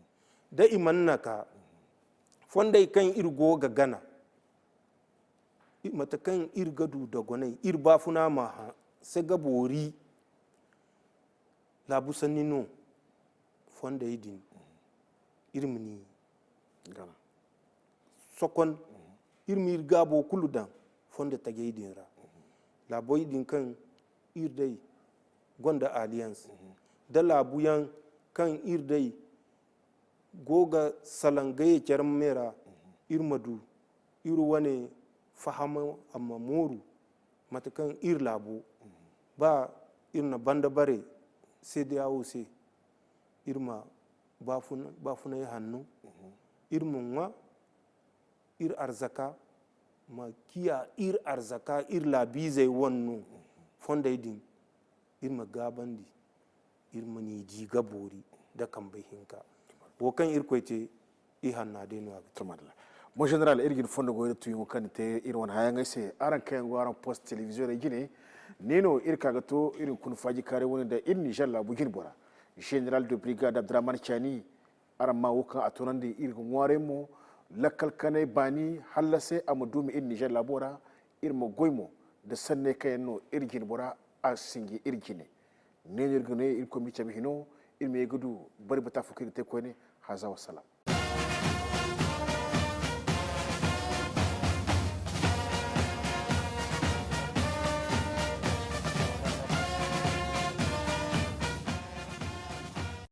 Da i mana na ka, fondey kaŋ iri go ga gana, mate kaŋ iri ga du dogonay, iri baafuna ma hã, se ga boori. Laabu sanni no, fondey din, iri ma ni sokon, iri ma iri gaabo kulu daŋ fondo tajey din ra. Laabey din kaŋ iri day gonda alliance, da laabuyaŋ kaŋ iri day go ga salaŋ ga ye care me ra, iri ma du iri wane fahama a ma mooru, mate kaŋ iri laabo, ba iri na banda bare C D A O se, iri ma baafuna-, baafunay hanno, iri ma ŋwa iri arzaka, ma kiya iri arzaka, iri laabiizey wane no, fondey din, iri ma gaabandi, iri ma ni di ga boori da kambey hinka. Wo kaŋ Irkoy te, i hanna day no a ga te. To, madalla. Bon, général, iri ga ni fondo goy da tuyaŋo kaŋ ni te iri wane hayaŋey se. Araŋ kaŋ yaŋ go araŋ poste télévision ra jine, ne no iri ka ga to iri hunkuna faaji kaaray wane nda iri Niger laabu jine bora. Général de brigade Abdurrahman Chani, araŋ ma wo kaŋ a toonandi, iri ga ŋwaaray mo, lakkal kanay baani, hallase a ma duumi iri Niger laabo ra, iri ma goy mo nda sanney kaŋ yaŋ no iri jine bora, a sinji iri jine. Ne no iri ga ne, Irkoy ma iri cabe hino, iri ma ye ga du bari bata fo kaŋ iri ga te koyne. Haza wa salaam.